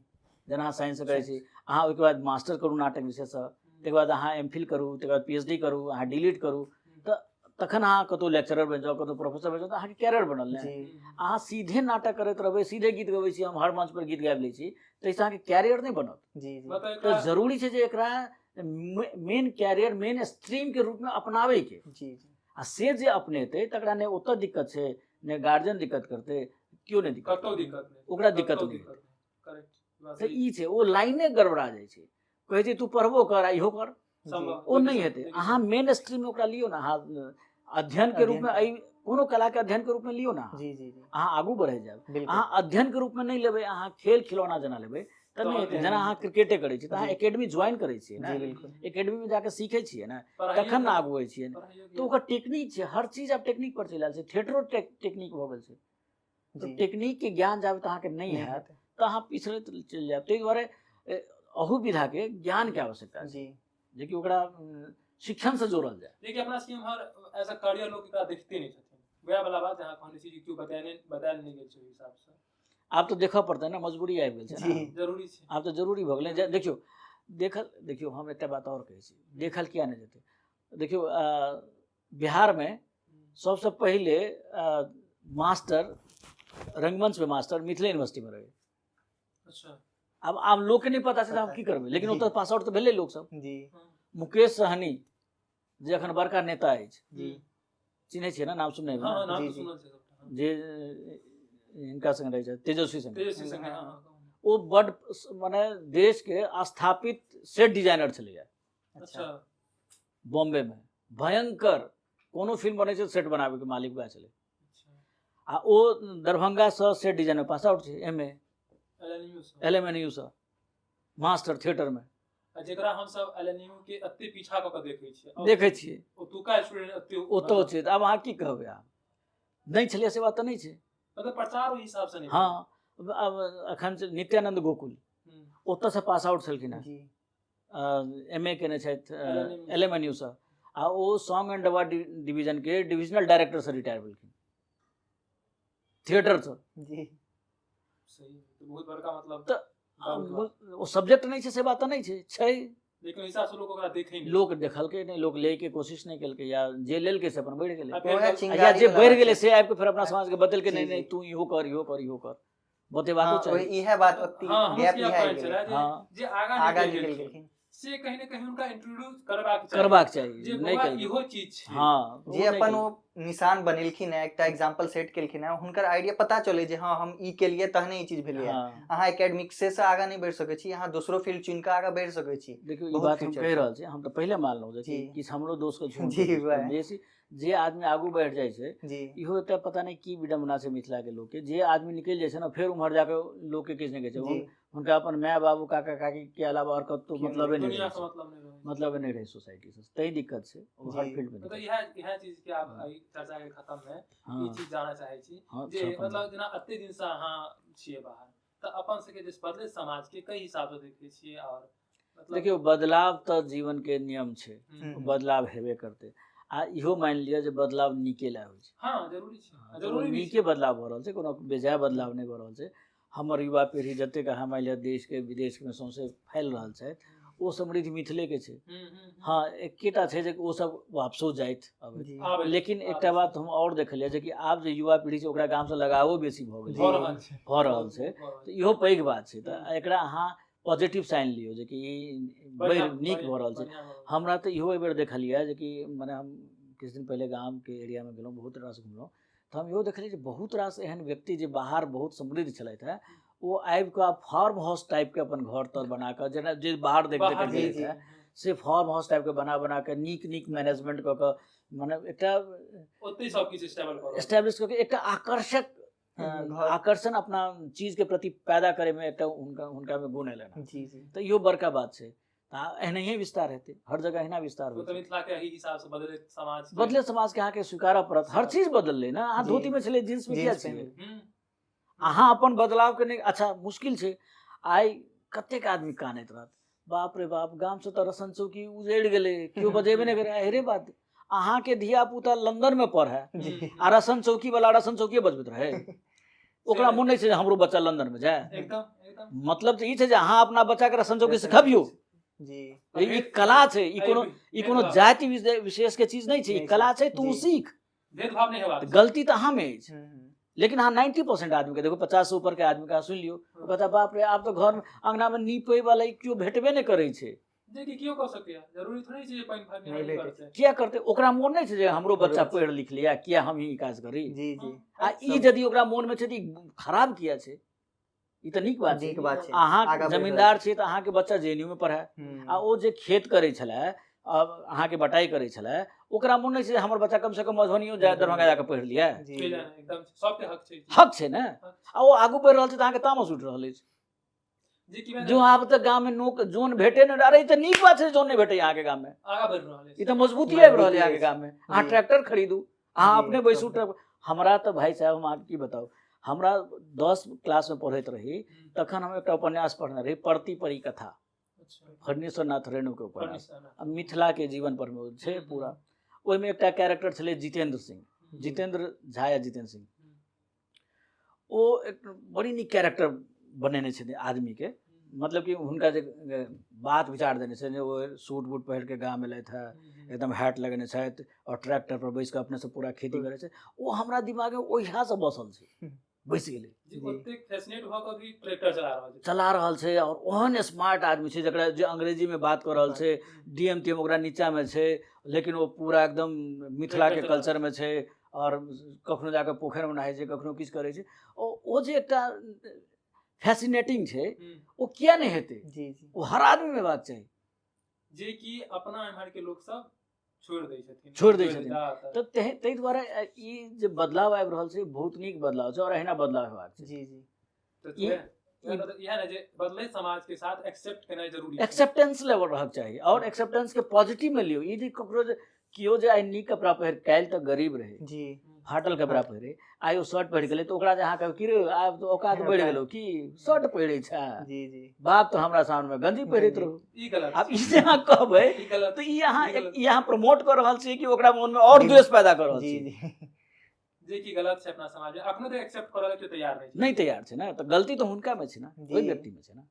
जेना अहाँ साइंससँ करै छी, अहाँ ओहिके बाद मास्टर करू नाटक विषयसँ, तकर बाद अहाँ MPhil करू, तकर बाद PhD करू, अहाँ DLitt करू, तऽ तखन अहाँ कतहु लेक्चरर बनि जाउ, कतहु प्रोफेसर बनि जाउ, तऽ अहाँके कैरियर बनल ने। अहाँ सीधे नाटक करैत रहबै, सीधे गीत गबै छी, हम हर मंच पर गीत गाबि लै छी, ताहिसँ अहाँके कैरियर नहि बनत। जी। तऽ जरूरी छै जे एकरा मेन कैरियर मेन स्ट्रीमके रूपमे अपनाबैके जी, आ से जे अपनेतै तकरा नहि ओतऽ दिक्कत छै, नहि गार्जियन दिक्कत करतै, केओ नहि दिक्कत, कतौ दिक्कत नहि, ओकरा दिक्कत नहि। तऽ ई छै, ओ लाइने गड़बड़ा जाइ छै, कहै छै तू पढ़बो कर आ इहो कर, ओ नहि हेतै। अहाँ मेन स्ट्रीममे ओकरा लियौ ने, अहाँ अध्ययनके रूपमे एहि कोनो कलाके अध्ययनके रूपमे लियौ ने, जी जी, अहाँ आगू बढ़ि जायब। अहाँ अध्ययनके रूपमे नहि लेबै, अहाँ खेल खिलौना जेना लेबै तऽ नहि हेतै। जेना अहाँ क्रिकेटे करै छी तऽ अहाँ एकेडमी ज्वाइन करै छियै ने, एकेडमीमे जाके सीखै छियै ने, तखन ने आगू होइ छियै। तऽ ओकर टेक्निक छै, हर चीज आब टेक्निक पर चलि आयल छै, थिएटरो टेक्निक भऽ गेल छै। तऽ टेक्निकके ज्ञान जाबे तऽ अहाँके नहि हैत तऽ अहाँ पिछड़ैत चलि जायब। ताहि दुआरे अहू विधाके ज्ञानके आवश्यकता छै, जेकि ओकरा शिक्षणसँ जोड़ल जाय। देखिए, अपना सबके एम्हर एज अ करियर लोक एकरा देखते नहि छथिन, वएह वाला बात अहाँ कहने छी जे केओ बतायल नहि गेल छै ओहि हिसाबसँ। आब तऽ देखऽ पड़तै ने, मजबूरी आबि गेल छै ने, जरूरी छै, आब तऽ जरूरी भऽ गेलै। देखियौ देखल, देखियौ हम एकटा बात आओर कहै छी, देखल किया नहि जेतै? देखियौ, बिहारमे सबसँ पहिले मास्टर रंगमंचमे मास्टर मिथिला यूनिवर्सिटीमे रहै। अच्छा। आब आब लोकके नहि पता छै तऽ हम की करबै, लेकिन ओतऽ पास आउट तऽ भेलै लोकसब जी। मुकेश सहनी जे अखन बड़का नेता अछि जी, चिन्है छियै ने, नाम सुनने हेबै? जी, जी। जे हिनका संगे रहै छथि, तेजस्वी संगे। तेजस्वी संगे, हँ, हँ। ओ बड मने देशके स्थापित सेट डिजाइनर छलैया। अच्छा। बॉम्बे में भयंकर कोनो फिल्म बनै छै सेट बनाबैके मालिक वएह छलै। आ ओ दरभंगासँ सेट डिजाइनर पास आउट छै, M A L M N U सँ, मास्टर थिएटरमे। आ जेकरा हमसब एल एन यू के एते पीछा कऽ के देखै छियै, देखै छियै ओतुका स्टूडेंट एते ओतऽ छै। तऽ आब अहाँ की कहबै, आब नहि छलै से बात तऽ नहि छै, मतलब प्रचार ओहि हिसाब से नहि। हँ, आब एखन नित्यानंद गोकुल ओतऽसँ पास आउट छलखिन हेँ, एम ए केने छथि एल एम एन यू सँ, आ ओ सॉन्ग एंड डबा डिवीजनके डिविजनल डायरेक्टरसँ रिटायर भेलखिन थिएटरसँ। जी सही, तऽ बहुत बड़का मतलब तऽ ओ सब्जेक्ट नहि छै से बात तऽ नहि छै, छै लेकिन हिसाब से लोक ओकरा देखै नहि, लोक देखलकै नहि, लोक लैके कोशिश नहि केलकै, या जे लेलकै से अपन बढ़ि गेलै, या जे बढ़ि गेलै से आबि कऽ फेर अपना समाजके बदलकै, नहि नहि तू इहो कर इहो कर इहो कर, बतेबाको चाही। इएह बात ओत्ती गैप इएह आबि गेलै। जे आगाँ निकलि गेलखिन से कहीं ने कहीं हुनका इंट्रोड्यूस करबाक चाही, करबाक चाही जे बौआ इहो चीज छै। हँ, जे अपन ओ निशान बनेलखिन है, एकटा एग्जाम्पल सेट केलखिन है, हुनकर आइडिया पता चले जे हँ हम ई केलियै तहने ई चीज भेलै। अहाँ एकेडमिक्से से आगाँ नहि बढ़ि सकै छी, अहाँ दोसरो फील्ड चुनि कऽ आगाँ बढ़ि सकै छी। देखियौ ई बात हम कहि रहल छी, हम तऽ पहिले मानलहुँ जे किछु हमरो दोस्त के झूठ बेसी जे आदमी आगू बढ़ि जाइ छै, इहो एकटा पता नहि की विडम्बना छै मिथिला के लोकके, जे आदमी निकलि जाइ छै ने फेर उम्हर जाके लोकके किछु नहि कहै छै, हुनका अपन माय बाबू काका काकी के अलावा आओर कतहु मतलबे नहि रहै, मतलबे नहि रहै सोसाइटी से, तै दिक्कत छै हर फील्ड में। मतलब इएह चीज के आब एहि चर्चा के खत्म में ई चीज जानऽ चाहै छी जे मतलब जेना एते दिन से अहाँ छियै बाहर, तऽ अपन सबके जे बदलैत समाज के कई हिसाब से देखै छियै? और देखियौ बदलाव तऽ जीवन के नियम छै, बदलाव हेबे करतै, आ इहो मानि लिअ जे बदलाव नीके लए होइ छै। हँ, जरूरी छै, जरूरी नीके बदलाव भऽ रहल छै, कोनो बेजाय बदलाव नहि भऽ रहल छै। हमर युवा पीढ़ी जतेक अहाँ मानि लिअ देशके विदेशमे सौंसे फैल रहल छथि, ओ समृद्धि मिथिलेके छै। हँ, एकेटा छै जे ओ सब वापसो जाइत अबैत, लेकिन एकटा बात हम आओर देखलियै जे कि आब जे युवा पीढ़ी छै ओकरा गामसँ लगावो बेसी भऽ गेलै, भऽ रहल छै, तऽ इहो पैघ बात छै। तऽ एकरा अहाँ पॉजिटिव साइन लियौ जे कि ई बढ़ि नीक भऽ रहल छै। हमरा तऽ इहो एहिबेर देखलियै जे कि मने हम किछु दिन पहिले गामके एरियामे गेलहुँ, बहुत रास घुमलहुँ, तऽ हम इहो देखलियै जे बहुत रास एहन व्यक्ति जे बाहर बहुत समृद्ध छलथि हेँ, ओ आबि कऽ आब फार्म हाउस टाइपके अपन घर तर बना कऽ, जेना जे बाहर देख देख गेलथि हेँ से फार्म हाउस टाइपके बना बना कऽ नीक नीक मैनेजमेंट कऽ कऽ मने एकटा ओतहि सब किछु एस्टेब्लिश कऽ कऽ एकटा आकर्षक आकर्षण अपना चीजके प्रति पैदा करैमे एकटा हुनका हुनकामे गुण एलनि। जी जी, तऽ इहो बड़का बात छै। तऽ एनाहिए विस्तार हेतै, हर जगह एहिना विस्तार होइ। मिथिला के एहि हिसाब से बदलैत समाज, बदलैत समाज के अहाँके स्वीकारऽ पड़त, हर चीज बदललै ने। अहाँ धोती मे छलै, जींस मे किया छियै? अहाँ अपन बदलाव के नहि। अच्छा मुश्किल छै, आइ कतेक आदमी कानैत रहत, बाप रे बाप गाम से तऽ रसन चौकी उजड़ि गेलै, केओ बजेबे नहि करे। अरे बात, अहाँके धिया पुता लंदन में पढ़े आ रसन चौकी वाला रसन चौकी बजबैत रहे, ओकरा मोन नहि छै जे हमरो बच्चा लंदन में जाय। मतलब तऽ ई छै जे अहाँ अपना बच्चा के रसन चौकी सिखबियौ। ई कला छै, ई कोनो जाति विशेष के चीज नहि छै, ई कला छै, तू सीख। भेदभाव नहि हेबाक, गलती तऽ अहाँ में अछि, लेकिन अहाँ 90% आदमी के देखो, 50 से ऊपर के आदमी के सुनि लियौ, कहता बाप रे आब तऽ घर अंगना में नीपे वाला केओ भेटबे नहि करै छै। जे कि केओ कऽ सकैया, जरूरी थोड़े छै जे पानि फानि करतै, किया करतै? ओकरा मोन नहि छै जे हमरो बच्चा पढ़ि लिख लिया, किया हम ही काज करी। जी जी। आ ई यदि ओकरा मोन में छै तऽ ई खराब किया छै? ई तऽ नीक बात छै, नीक बात छै। अहाँ जमींदार छियै तऽ अहाँके बच्चा जेएनयू में पढ़ै, आ ओ जे खेत करै छलै अहाँके बटाइ करै छलै, ओकरा मोन नहि छै हमर बच्चा कम से कम मधुबनियो जाय दरभंगा जाके पढ़ि लिअ। सबके हक छै, हक छै ने। आ ओ आगू बढ़ि रहल छै तऽ अहाँके तामस उठि रहल अछि जो आब तऽ गाम में नोक जोन भेटे नहि। अरे ई तऽ नीक बात छै, जोन नहि भेटै अहाँके गाम में, आगाँ बढ़ि रहल ई तऽ मजबूती आबि रहल अहाँके गाम में। अहाँ ट्रैक्टर खरीदू, अहाँ अपने बैसू। हमरा तऽ भाइ साहब हम अहाँके की बताउ, हमरा 10 क्लास में पढ़ैत रही तखन हम एकटा उपन्यास पढ़ने रही, परती परी कथा, फणीश्वर नाथ रेणु के उपन्यास, मिथिला के जीवन पर में छै पूरा। ओहिमे एकटा कैरेक्टर छलै जितेंद्र सिंह, जितेंद्र झा या जितेंद्र सिंह, ओ एक बड़ी नीक कैरेक्टर बनेने छथिन आदमीके, मतलब कि हुनका जे बात विचार देने छै, ओ सूट बूट पहिर के गाम एलथि है, एकदम हैट लगेने छथि और ट्रैक्टर पर बैस कऽ अपने से पूरा खेती करै छै, ओ हमरा दिमागमे ओहियासँ बसल छै, बैस गेलै। चला रहल छै और ओहन स्मार्ट आदमी छै जकरा जे अंग्रेजीमे बात कऽ रहल छै, डीएम टीएम ओकरा नीचाँमे छै, लेकिन ओ पूरा एकदम मिथिलाके कल्चरमे छै आओर कखनो जाकऽ पोखरिमे नहाइ छै, कखनो किछु करै छै। ओ जे एकटा फैसिनेटिंग छै, ओ किया नहि हेतै? जी जी। ओ हर आदमीमे हेबाक चाही। जे कि अपना एम्हर के लोक सब छोड़ि दै छथिन, छोड़ि दै छथिन। तऽ ताहि दुआरे ई जे बदलाव आबि रहल छै, बहुत नीक बदलाव छै, आओर एहिना बदलाव हेबाक छै। जी जी। तऽ इएह ने जे बदलैत समाज के साथ एक्सेप्ट केनाइ जरूरी छै। एक्सेप्टेंस लेवल रहक चाही, आओर एक्सेप्टेंस के पॉजिटिव में लियौ। ई जे ककरो जे केओ जे आइ नीक कपड़ा पहिर, काल्हि तक गरीब रहै, जी। फाटल कपड़ा पहिरे, आइ ओ शर्ट पहिर गेलै, तऽ ओकरा जे अहाँ कहबै की रे, आब तऽ औकात बढ़ि गेलौ की शर्ट पहिरै छै? जी जी। बाप तऽ हमरा सामने गंजी पहिरैत रहू। ई गलत। आब ई जे अहाँ कहबै ई गलत। तऽ ई अहाँ ई गलत। ई अहाँ प्रमोट कऽ रहल छियै कि ओकरा मोनमे आओर जी। द्वेष पैदा कऽ रहल जी छियै? जी। जे कि गलत छै। अपना समाज में अखनो तक एक्सेप्ट करऽ लेल केओ तैयार नहि छै। नहि तैयार छै ने, तऽ गलती तऽ हुनकामे छै ने, जी। ओहि व्यक्तिमे छै ने।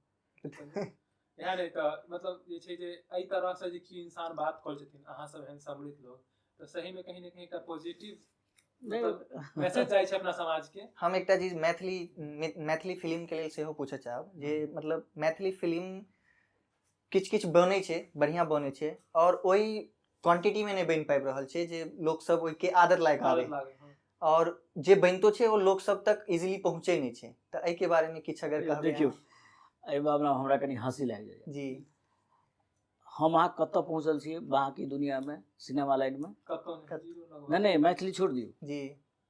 इएह नहि तऽ मतलब जे छै जे एहि तरह से जे कि इंसान बात करै छथिन, अहाँ सब एहन समृद्ध लोग, तऽ सही में कहीं ने कहीं एकटा पॉजिटिव नहि मैसेज जाइ छै अपना समाज के। हम एकटा चीज मैथिली मैथिली फिल्मके लेल सेहो पूछऽ चाहब जे मतलब मैथिली फिल्म किछु किछु बनै छै, बढ़िआँ बनै छै, आओर ओहि क्वांटिटीमे नहि बनि पाबि रहल छै जे लोकसब ओहिके आदत लायक आबै, आदत लागै, हँ। आओर जे बनितो छै ओ लोकसब तक इजीली पहुँचै नहि छै, तऽ एहिके बारेमे किछु अगर कहबै? देखियौ, एहि मामलामे हमरा कनि हँसी लागि जाइए। जी। हम अहाँ कतऽ पहुँचल छियै बाँकी दुनियामे सिनेमा लाइनमे? कतौ नहि, जीरो लगभग। नहि नहि, मैथिली छोड़ि दियौ। जी।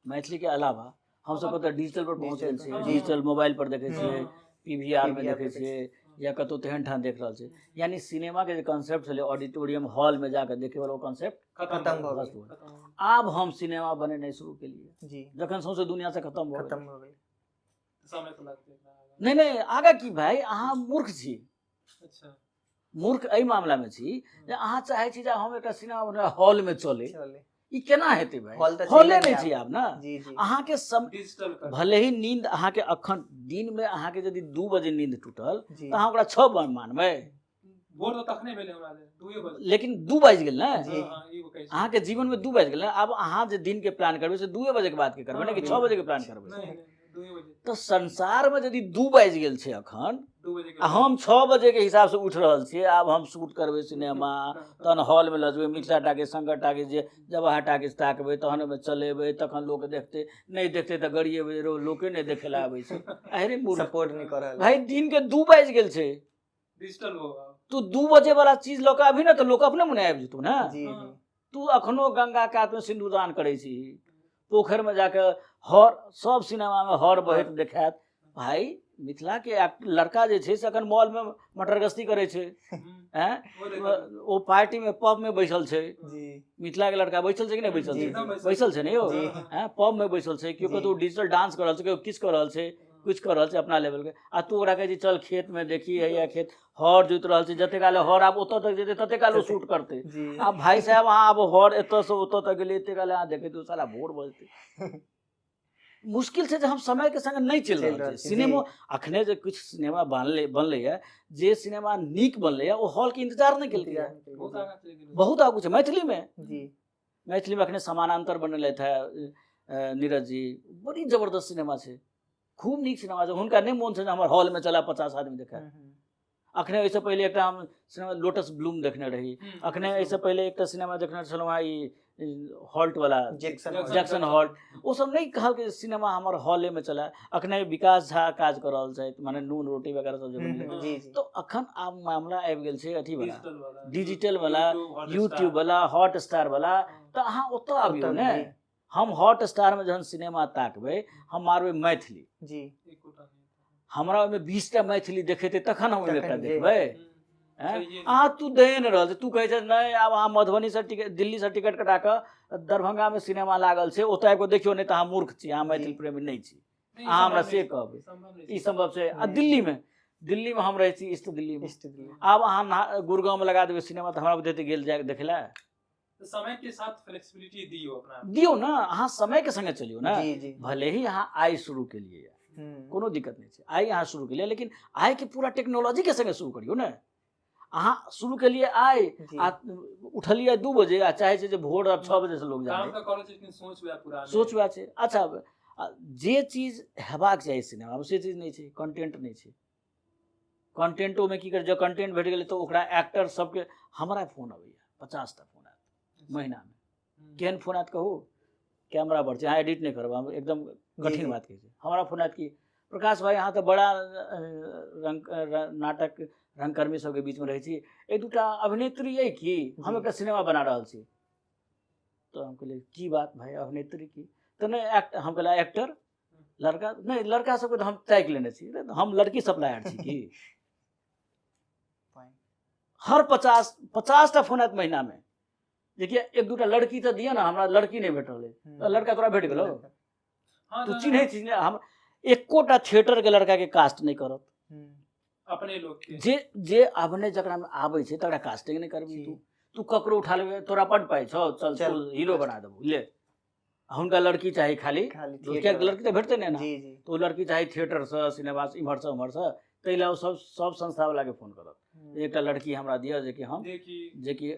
मैथिलीके अलावा हमसब कतऽ डिजिटल पर पहुँच गेल छियै? हँ। डिजिटल मोबाइल पर देखै छियै, हँ, पीवीआर मे PVR देखै छियै, या कतौ तेहन ठाम देख रहल छियै। यानी सिनेमाके जे कॉन्सेप्ट छलै ऑडिटोरियम हॉलमे जाकऽ देखैवला, ओ कॉन्सेप्ट खतम भऽ गेल। भस्म भऽ गेल। खतम भऽ गेल। आब हम सिनेमा बनेनाइ शुरू केलियै जी। जखन सौंसे दुनियासँ खतम भऽ गेल। खतम भऽ गेल। समय तऽ लगतै एकरा आगाँ। नहि नहि, आगाँ की भाय, अहाँ मूर्ख छी। अच्छा। मूर्ख एहि मामलामे छी जे अहाँ चाहै छी जे हम एकटा सिनेमा बना हॉलमे चलै। चलै। ई केना हेतै भाय? हॉल तऽ हॉले छैहे नहि नहि छै आब ने। जी जी। अहाँके सम डिजिटल कर भले ही नींद अहाँके अखन दिनमे अहाँके यदि 2 बजे नींद टूटल जी। तऽ अहाँ ओकरा 6 बजे मानबै? भोर तऽ तखने भेलै हमरा लेल, 2 बजे। लेकिन 2 बाजि गेल ने। जी। हँ, हँ, ई कहै छी। अहाँके जीवनमे 2 बाजि गेल ने। आब अहाँ जे दिनके प्लान करबै से 2 बजेके बादके करबै ने कि 6 बजेके प्लान करबै? नहि नहि, 2 बजे। तऽ संसारमे यदि 2 बाजि गेल छै अखन 2 बजे के आ हम 6 बजेके हिसाबसँ उठि रहल छियै, आब हम शूट करबै सिनेमा, तहन हॉलमे लऽ जेबै, मिथिला टाकीज, शंकर टाकीज, जे जवाहर टाकीज ताकबै, तहन ओहिमे चलेबै, तखन लोक देखतै। नहि देखतै तऽ गरिएबै, रो लोके नहि देखै लए आबै छै। अरे मूर्ख। सपोर्ट नहि कऽ रहल। भाय, दिनके 2 बाजि गेल छै। डिजिटल हो आब। तू 2 बजे वाला चीज लऽ कऽ अभी ने तऽ लोक अपने मने आबि जेतौ ने। जी हँ। जी। तू अखनो गंगा कातमे सिन्दूरदान करै छी, पोखरिमे जाकऽ हर सब सिनेमामे हर बहैत देखायत। भाय, मिथिलाके लड़का जे छै से अखन मॉलमे मटरगश्ती करै छै। आँय, ओ देखल। ओ पार्टीमे पबमे बैसल छै। जी। मिथिलाके लड़का बैसल छै कि नहि बैसल जी, छै? एकदम बैसल छै ने यौ? जी। आँय, पबमे बैसल छै केओ, जी। कतहु डिजिटल डांस कऽ रहल छै केओ, किछु कऽ रहल छै, किछु कऽ रहल छै अपना लेवलके, आ तू ओकरा कहै छी चल खेतमे देखी, हैया खेत हर जोति रहल छै। जते काल हर आब ओतऽ तक जेतै तते काल ओ शूट करतै। जी। आब भाय साहेब, अहाँ आब हर एतऽसँ ओतऽ तक गेलियै, एते काल अहाँ देखैत हो, साला भोर भऽ जेतै। मुश्किल छै जे हम समयके संगे नहि चलि चलि रहल रहल छी। छी, सिनेमो अखने जे किछु सिनेमा बनलै बनलैए, जे सिनेमा नीक बनलैए ओ हॉलके इंतजार नहि केलकैए। बहुत आगाँ चलि गेलै। बहुत आगू छै मैथिलीमे। जी। मैथिलीमे अखने समानान्तर बनेलथि है नीरज जी, बड़ी जबरदस्त सिनेमा छै, खूब नीक सिनेमा छै। हुनका नहि मोन छै जे हमर हॉलमे चला 50 आदमी देखै। अखने एहिसँ पहिले एकटा हम सिनेमा लोटस ब्लूम देखने रही। अखने एहिसँ पहिले एकटा सिनेमा देखने छलहुँ हेँ, ई हॉल्टवला, जैक्सन। Jackson halt. ओ सब नहि कहलकै सिनेमा हमर हॉलेमे चलए। अखने विकास झा काज कऽ रहल छथि, माने नून रोटी वगैरह सब जे बनेलै। जी जी। तऽ अखन आब मामला आबि गेल छै अथी वाला, डिजिटल वाला, डिजिटल वाला, YouTube, YouTube वाला, हॉट स्टार वाला। तऽ अहाँ ओतऽ आबियौ ओतऽ, ने। जी। हम हॉट स्टारमे जहन सिनेमा ताकबै, हम मारबै मैथिली। जी। एकोटा नहि। हमरा ओहिमे 20टा मैथिली देखेतै तखन हम ओहिमे एकटा तखन, जी। देखबै। छैहे। अहाँ तू दए नहि रहल छै। तू कहै छै नहि, आब अहाँ मधुबनीसँ टिकट, दिल्लीसँ टिकट कटा कऽ दरभंगामे सिनेमा लागल छै, ओतऽ आबि कऽ देखियौ, नहि तऽ अहाँ मूर्ख छी, अहाँ मैथिल जी। प्रेमी नहि छी। नहि, अहाँ हमरा सम्भव से नहि छै, कहबै? सम्भव नहि ई छै। सम्भव छै? आ नहि। दिल्लीमे, दिल्लीमे हम रहै छी, ईस्ट दिल्लीमे। ईस्ट दिल्ली। आब अहाँ गुड़गाँवमे लगा देबै सिनेमा तऽ हमरा बुझेतै गेल जाए देखै लए? तऽ समय के साथ फ्लेक्सिबिलिटी दियौ अपना। दियौ ने, अहाँ समयके संगे चलियौ ने। जी जी। भले ही अहाँ आइ शुरू केलियै, कोनो दिक्कत नहि छै, आइ अहाँ शुरू केलियै, लेकिन आइके पूरा टेक्नोलॉजीके संगे शुरू करियौ ने। अहाँ शुरू केलियै आइ जी। आ उठलियै 2 बजे आ चाहै छै जे भोर आब 6 बजेसँ लोक काम जाए। तऽ करै छै लेकिन सोच वएह पुराने। सोच वएह छै। अच्छा, आ जे चीज हेबाक चाही सिनेमामे से चीज नहि छै, कंटेंट नहि छै। कंटेंटोमे की कर, जँ कंटेंट भेट गेलै तऽ ओकरा एक्टर सबके हमरा फोन अबैया, 50टा फोन आयत महीनामे। केहन फोन आयत कहू? कैमरा पर छी, अहाँ एडिट नहि करब, हम एकदम जी, कठिन जी। बात कहै छी। हमरा फोन आयत कि प्रकाश भाई अहाँ तऽ बड़ा रंग नाटक रंगकर्मी सबके बीचमे रहै छी, एक दूटा अभिनेत्री अइ की, हम जी। एकटा सिनेमा बना रहल छी। तऽ हम कहलियै की बात भाई, अभिनेत्री की? तऽ नहि एक्ट, हम कहलियै एक्टर लड़का नहि, लड़का सबके तऽ हम ताकि लेने छी, हम लड़की सप्लायर छी की? हर 50-50टा फोन आयत महीनामे, देखिए एक दूटा लड़की तऽ दिअ ने, हमरा लड़की नहि भेटल अइ। तऽ लड़का तोरा भेट गेलौ? हँ, तू चिन्है छी ने? हम एकोटा थिएटरके लड़काके कास्ट नहि करत। अपने लोग के जे जे अभिनय जकरामे आबै छै तकरा कास्टिंग नहि करबी। जी। तू तू ककरो उठा लेबै, तोरा बड पाइ छौ, चल चल, तू हीरो बना देबौ ले। आ हुनका लड़की चाही खाली, खाली कियाकि थिएटर। लड़की तऽ भेटतै नहि ने। जी जी। तऽ ओ लड़की चाही थिएटरसँ, सिनेमा इम्हरसँ उम्हरसँ, ताहि लए ओ सब सब संस्थावलाके फोन करत, एकटा लड़की हमरा दिअ जेकि हम जे कि जेकि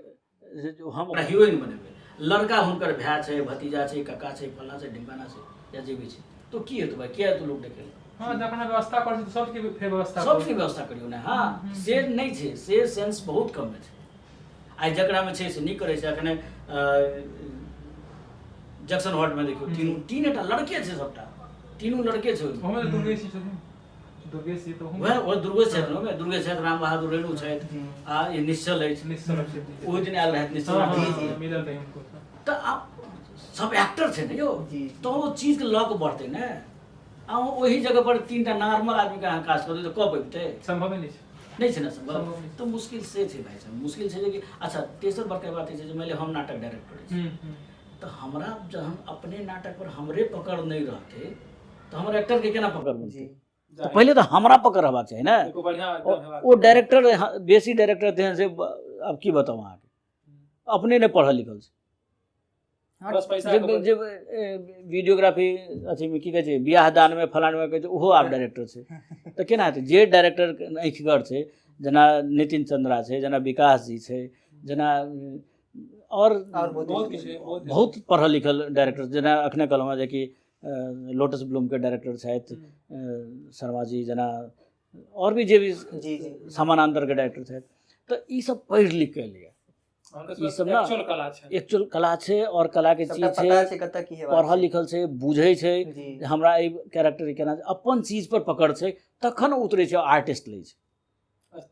हम ओकरा हीरोइन बनेबै। लड़का हुनकर भाय छै, भतीजा छै, कक्का छै, फल्लाँ छै, ढिमकाना छै, या जे भी छै। तो की हेतै भाई, किया एते लोक देखे? हँ, जखन व्यवस्था करै छै तऽ सबके फेर व्यवस्था सबके व्यवस्था करियौ ने। हँ, से नहि छै, से सेंस बहुत कम छै। आइ जकरामे छै से नीक करै छै। अखने जंक्शन हॉल्टमे देखियौ, तीनू तीनेटा लड़के छै, सबटा तीनू लड़के छै ओहिमे। ओहोमे तऽ दुर्गेश जी छथिन, दुर्गेश जी तऽ वएह ओ दुर्गेश छथि ने ओहिमे, दुर्गेश छथि, राम बहादुर रेणु छथि आ ई निश्चल अछि। निश्चल छथि। ओहि दिन आयल रहथि निश्चल। हँ, जी, हँ, जी। मिलल रही हुनको। तऽ आब सब एक्टर छै ने यौ, जी। तऽ ओ चीजके लऽ कऽ बढ़तै ने। आ ओहि जगह पर तीनटा नॉर्मल आदमीके अहाँ काज कऽ देबै तऽ कऽ पैबतै? सम्भवे नहि छै। नहि छै ने सम्भव। सम्भव नहि। तऽ मुश्किल से छै भाइ साहब, मुश्किल छै जे कि अच्छा, तेसर बड़का बात ई छै जे मानि लिअ हम नाटक डायरेक्ट करै छी, तऽ हमरा जहन अपने नाटक पर हमरे पकड़ नहि रहतै तऽ हमर एक्टरके केना पकड़ बनतै? जी। तऽ पहिले तऽ हमरा पकड़ रहबाक चाही ने। एगो बढ़िआँ एकदम हेबाक ओ चाही। डायरेक्टर, बेसी डायरेक्टर तेहन से आब की बताउ अहाँके, अपने नहि पढ़ल लिखल छै। बस पैसा जे के जे वीडियोग्राफी अथीमे की कहै छै, बियाह दानमे फलानमे कहै छै, ओहो आब डायरेक्टर छै, तऽ केना हेतै? जे डायरेक्टर आँखिगर छै, जेना नितिन चंद्रा छै, जेना विकास जी छै, जेना आओर आओर बहुत बहुत किछु छै, बहुत बहुत पढ़ल लिखल डायरेक्टर, जेना अखने कहलहुँ हेँ जेकि लोटस ब्लूमके डायरेक्टर छथि शर्मा जी, जेना आओर भी जे भी जी जी समानान्तरके डायरेक्टर छथि, तऽ ई सब पढ़ि लिख कऽ एलैए। हुनकर ई सब ना- एक्चुअल कला छै। एक्चुअल कला छै आओर कलाके सबटा चीज पता छै, छै कतऽ की हेबाक पढ़ल छै। लिखल छै, बुझै छै जी। जे हमरा एहि कैरेक्टर केना अपन चीज पर पकड़ छै, तखन उतरै छै, आर्टिस्ट लै छै,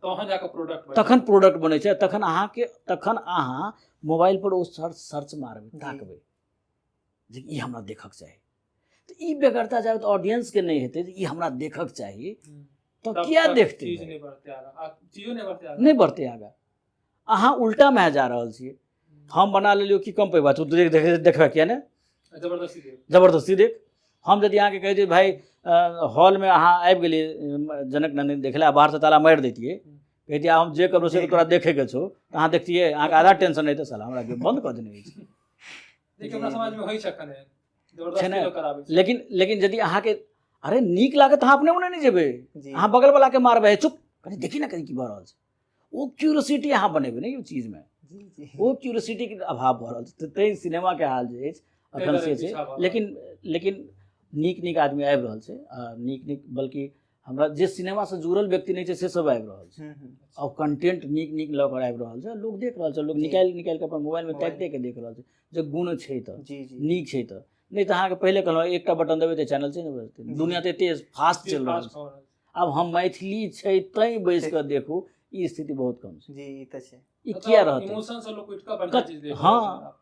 तहन जाकऽ प्रोडक्ट तखन प्रोडक्ट बनै छै। तखन अहाँके, तखन अहाँ मोबाइल पर ओ सर्च सर्च मारबै, जी। ताकबै जे ई हमरा देखक चाही। तऽ ई बेगरता जाबे तऽ ऑडियंसके नहि हेतै जे ई हमरा देखक चाही, तऽ किया देखतै? चीज नहि बढ़तै आगाँ, आ चीजो नहि बढ़तै आगाँ। नहि बढ़तै आगाँ। अहाँ उल्टामे जा रहल छियै। हम बना लेलियौ कि कम पैबा तू देख देख देखबै किया ने? जबरदस्ती देख। जबरदस्ती देख। हम यदि अहाँके कहि दियै भाइ, हॉलमे अहाँ आबि गेलियै जनक नन्दिनी देखै लए, आ बाहरसँ ताला मारि दैतियै, कहितियै हम जे करबौ से तोरा देखैके छौ, तऽ अहाँ देखतियै? अहाँके आधा टेंशन हेतै, साला हमरा बन्द कऽ देने अछि। देखियौ, अपना समाजमे होइ छै एखन एहन छै जबरदस्ती ने? लोक कराबै छै। लेकिन लेकिन यदि अहाँके अरे नीक लागत तऽ अहाँ अपने मने नहि जेबै, जी। अहाँ बगलवलाके मारबै, चुप कनि देखी ने कनि की भऽ रहल छै। ओ क्यूरोसिटी अहाँ बनेबै ने ई चीजमे। जी जी। ओ क्यूरोसिटीके अभाव भऽ रहल छै, तऽ ताहि सिनेमाके हाल जे अछि एखन से छै। पीछा भऽ रहल। लेकिन लेकिन नीक नीक आदमी आबि रहल छै, आ नीक नीक, बल्कि हमरा जे सिनेमासँ जुड़ल व्यक्ति नहि छै से सब आबि रहल छै। हम्म, हम्म। आ कंटेंट नीक नीक लऽ कऽ आबि रहल छै, लोक देख रहल छै, लोक जी। निकालि निकालि कऽ अपन मोबाइलमे ताकि मोबाइल। ताकि कऽ देख रहल छै जे गुण छै तऽ जी जी। नीक छै तऽ नहि तऽ अहाँके पहिले कहलहुँ, एकटा बटन देबै तऽ चैनल छै ने बजतै। जी। दुनिया तऽ एते फास्ट चलि रहल फास्ट छै। भऽ रहल छै। आब हम मैथिली छै तैं बैस कऽ देखू, ई स्थिति बहुत कम छै। जी, ई तऽ छै। ई किया रहतै? इमोशन से लोक उठि कऽ बढ़िया चीज देख हँ। रहल छै।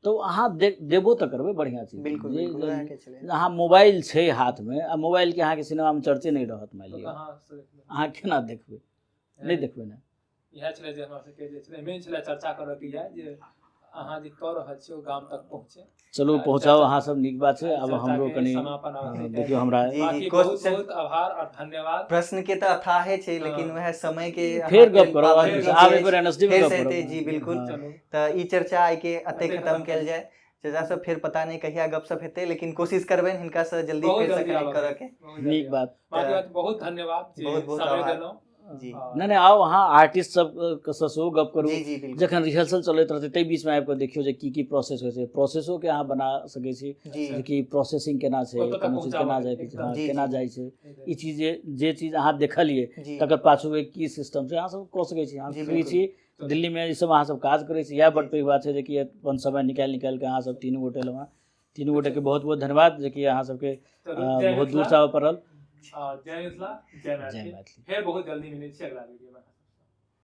तऽ अहाँ देबो तऽ करबै बढ़िआँ चीज। बिल्कुल। जे बिल्कुल, उएह के छलै। अहाँ मोबाइल छै हाथमे आ मोबाइलके अहाँके सिनेमामे चर्चे नहि रहत, मानि तऽ लिअ कहाँ से देखबै? अहाँ केना देखबै? नहि देखबै ने। इएह छलै जे हमरा सबके जे छलै मेन छलै चर्चा करऽ के इएह जे अहाँ जे कऽ रहल छी ओ गाम तक पहुँचे। चलू, पहुँचाउ अहाँ सब, नीक बात छै। आब चर्चा हमरो के कनि समापन हँ, देखियौ हमरा जी, जी, बाकी बहुत क्वेश्चन- बहुत आभार और धन्यवाद। प्रश्न के तऽ अथाहे छै, लेकिन हँ। वएह समय के फेर अहाँके गप करब। पाबंदी फेर आब जे एक बेर एनएसडी मे फेर गप से करब। हेतै, जी बिल्कुल। हँ। चलू। तऽ ई चर्चा आइ के एते एतै खत्म खत्म कयल जाय। चचा सब, फेर पता नहि कहिया गपशप हेतै, लेकिन कोशिश करबनि हिनका से जल्दी बहुत फेर से जल्दी कनेक्ट आबऽ। करऽ के। बहुत जल्दी नीक बात। बाकी बात बहुत धन्यवाद जे बहुत बहुत समय आभार। देलहुँ। जी। नहि नहि, आउ अहाँ आर्टिस्ट सब सँ सेहो गप करू। जी जी बिल्कुल। जखन रिहर्सल चलैत रहतै ताहि बीचमे आबि कऽ देखियौ जे की की प्रोसेस होइ छै। प्रोसेसोके अहाँ बना सकै छी जी। जे कि प्रोसेसिंग केना छै, ओतऽ तक कोनो चीज केना पहुँचाबऽ जाइ छै, एकदम। हँ, जी, केना जी। जाइ छै ई चीज, जे जे चीज अहाँ देखलियै जी। तकर पाछू की सिस्टम छै, अहाँ सब कऽ सकै छी। अहाँ जी, फ्री बिल्कुल। छी, दिल्लीमे ई सब अहाँ सब काज करै छी, इएह बड़ पैघ बात छै जे कि अपन समय निकालि निकालि कऽ अहाँ सब तीनू गोटे एलहुँ हँ। तीनू गोटेके बहुत बहुत धन्यवाद जेकि अहाँ सबके चलू, जय बहुत मिथिला। दूरसँ आबऽ पड़ल। जय मिथिला, जय जय मैथिली। मैथिली। फेर बहुत जल्दी मिलै छी अगला वीडियो में।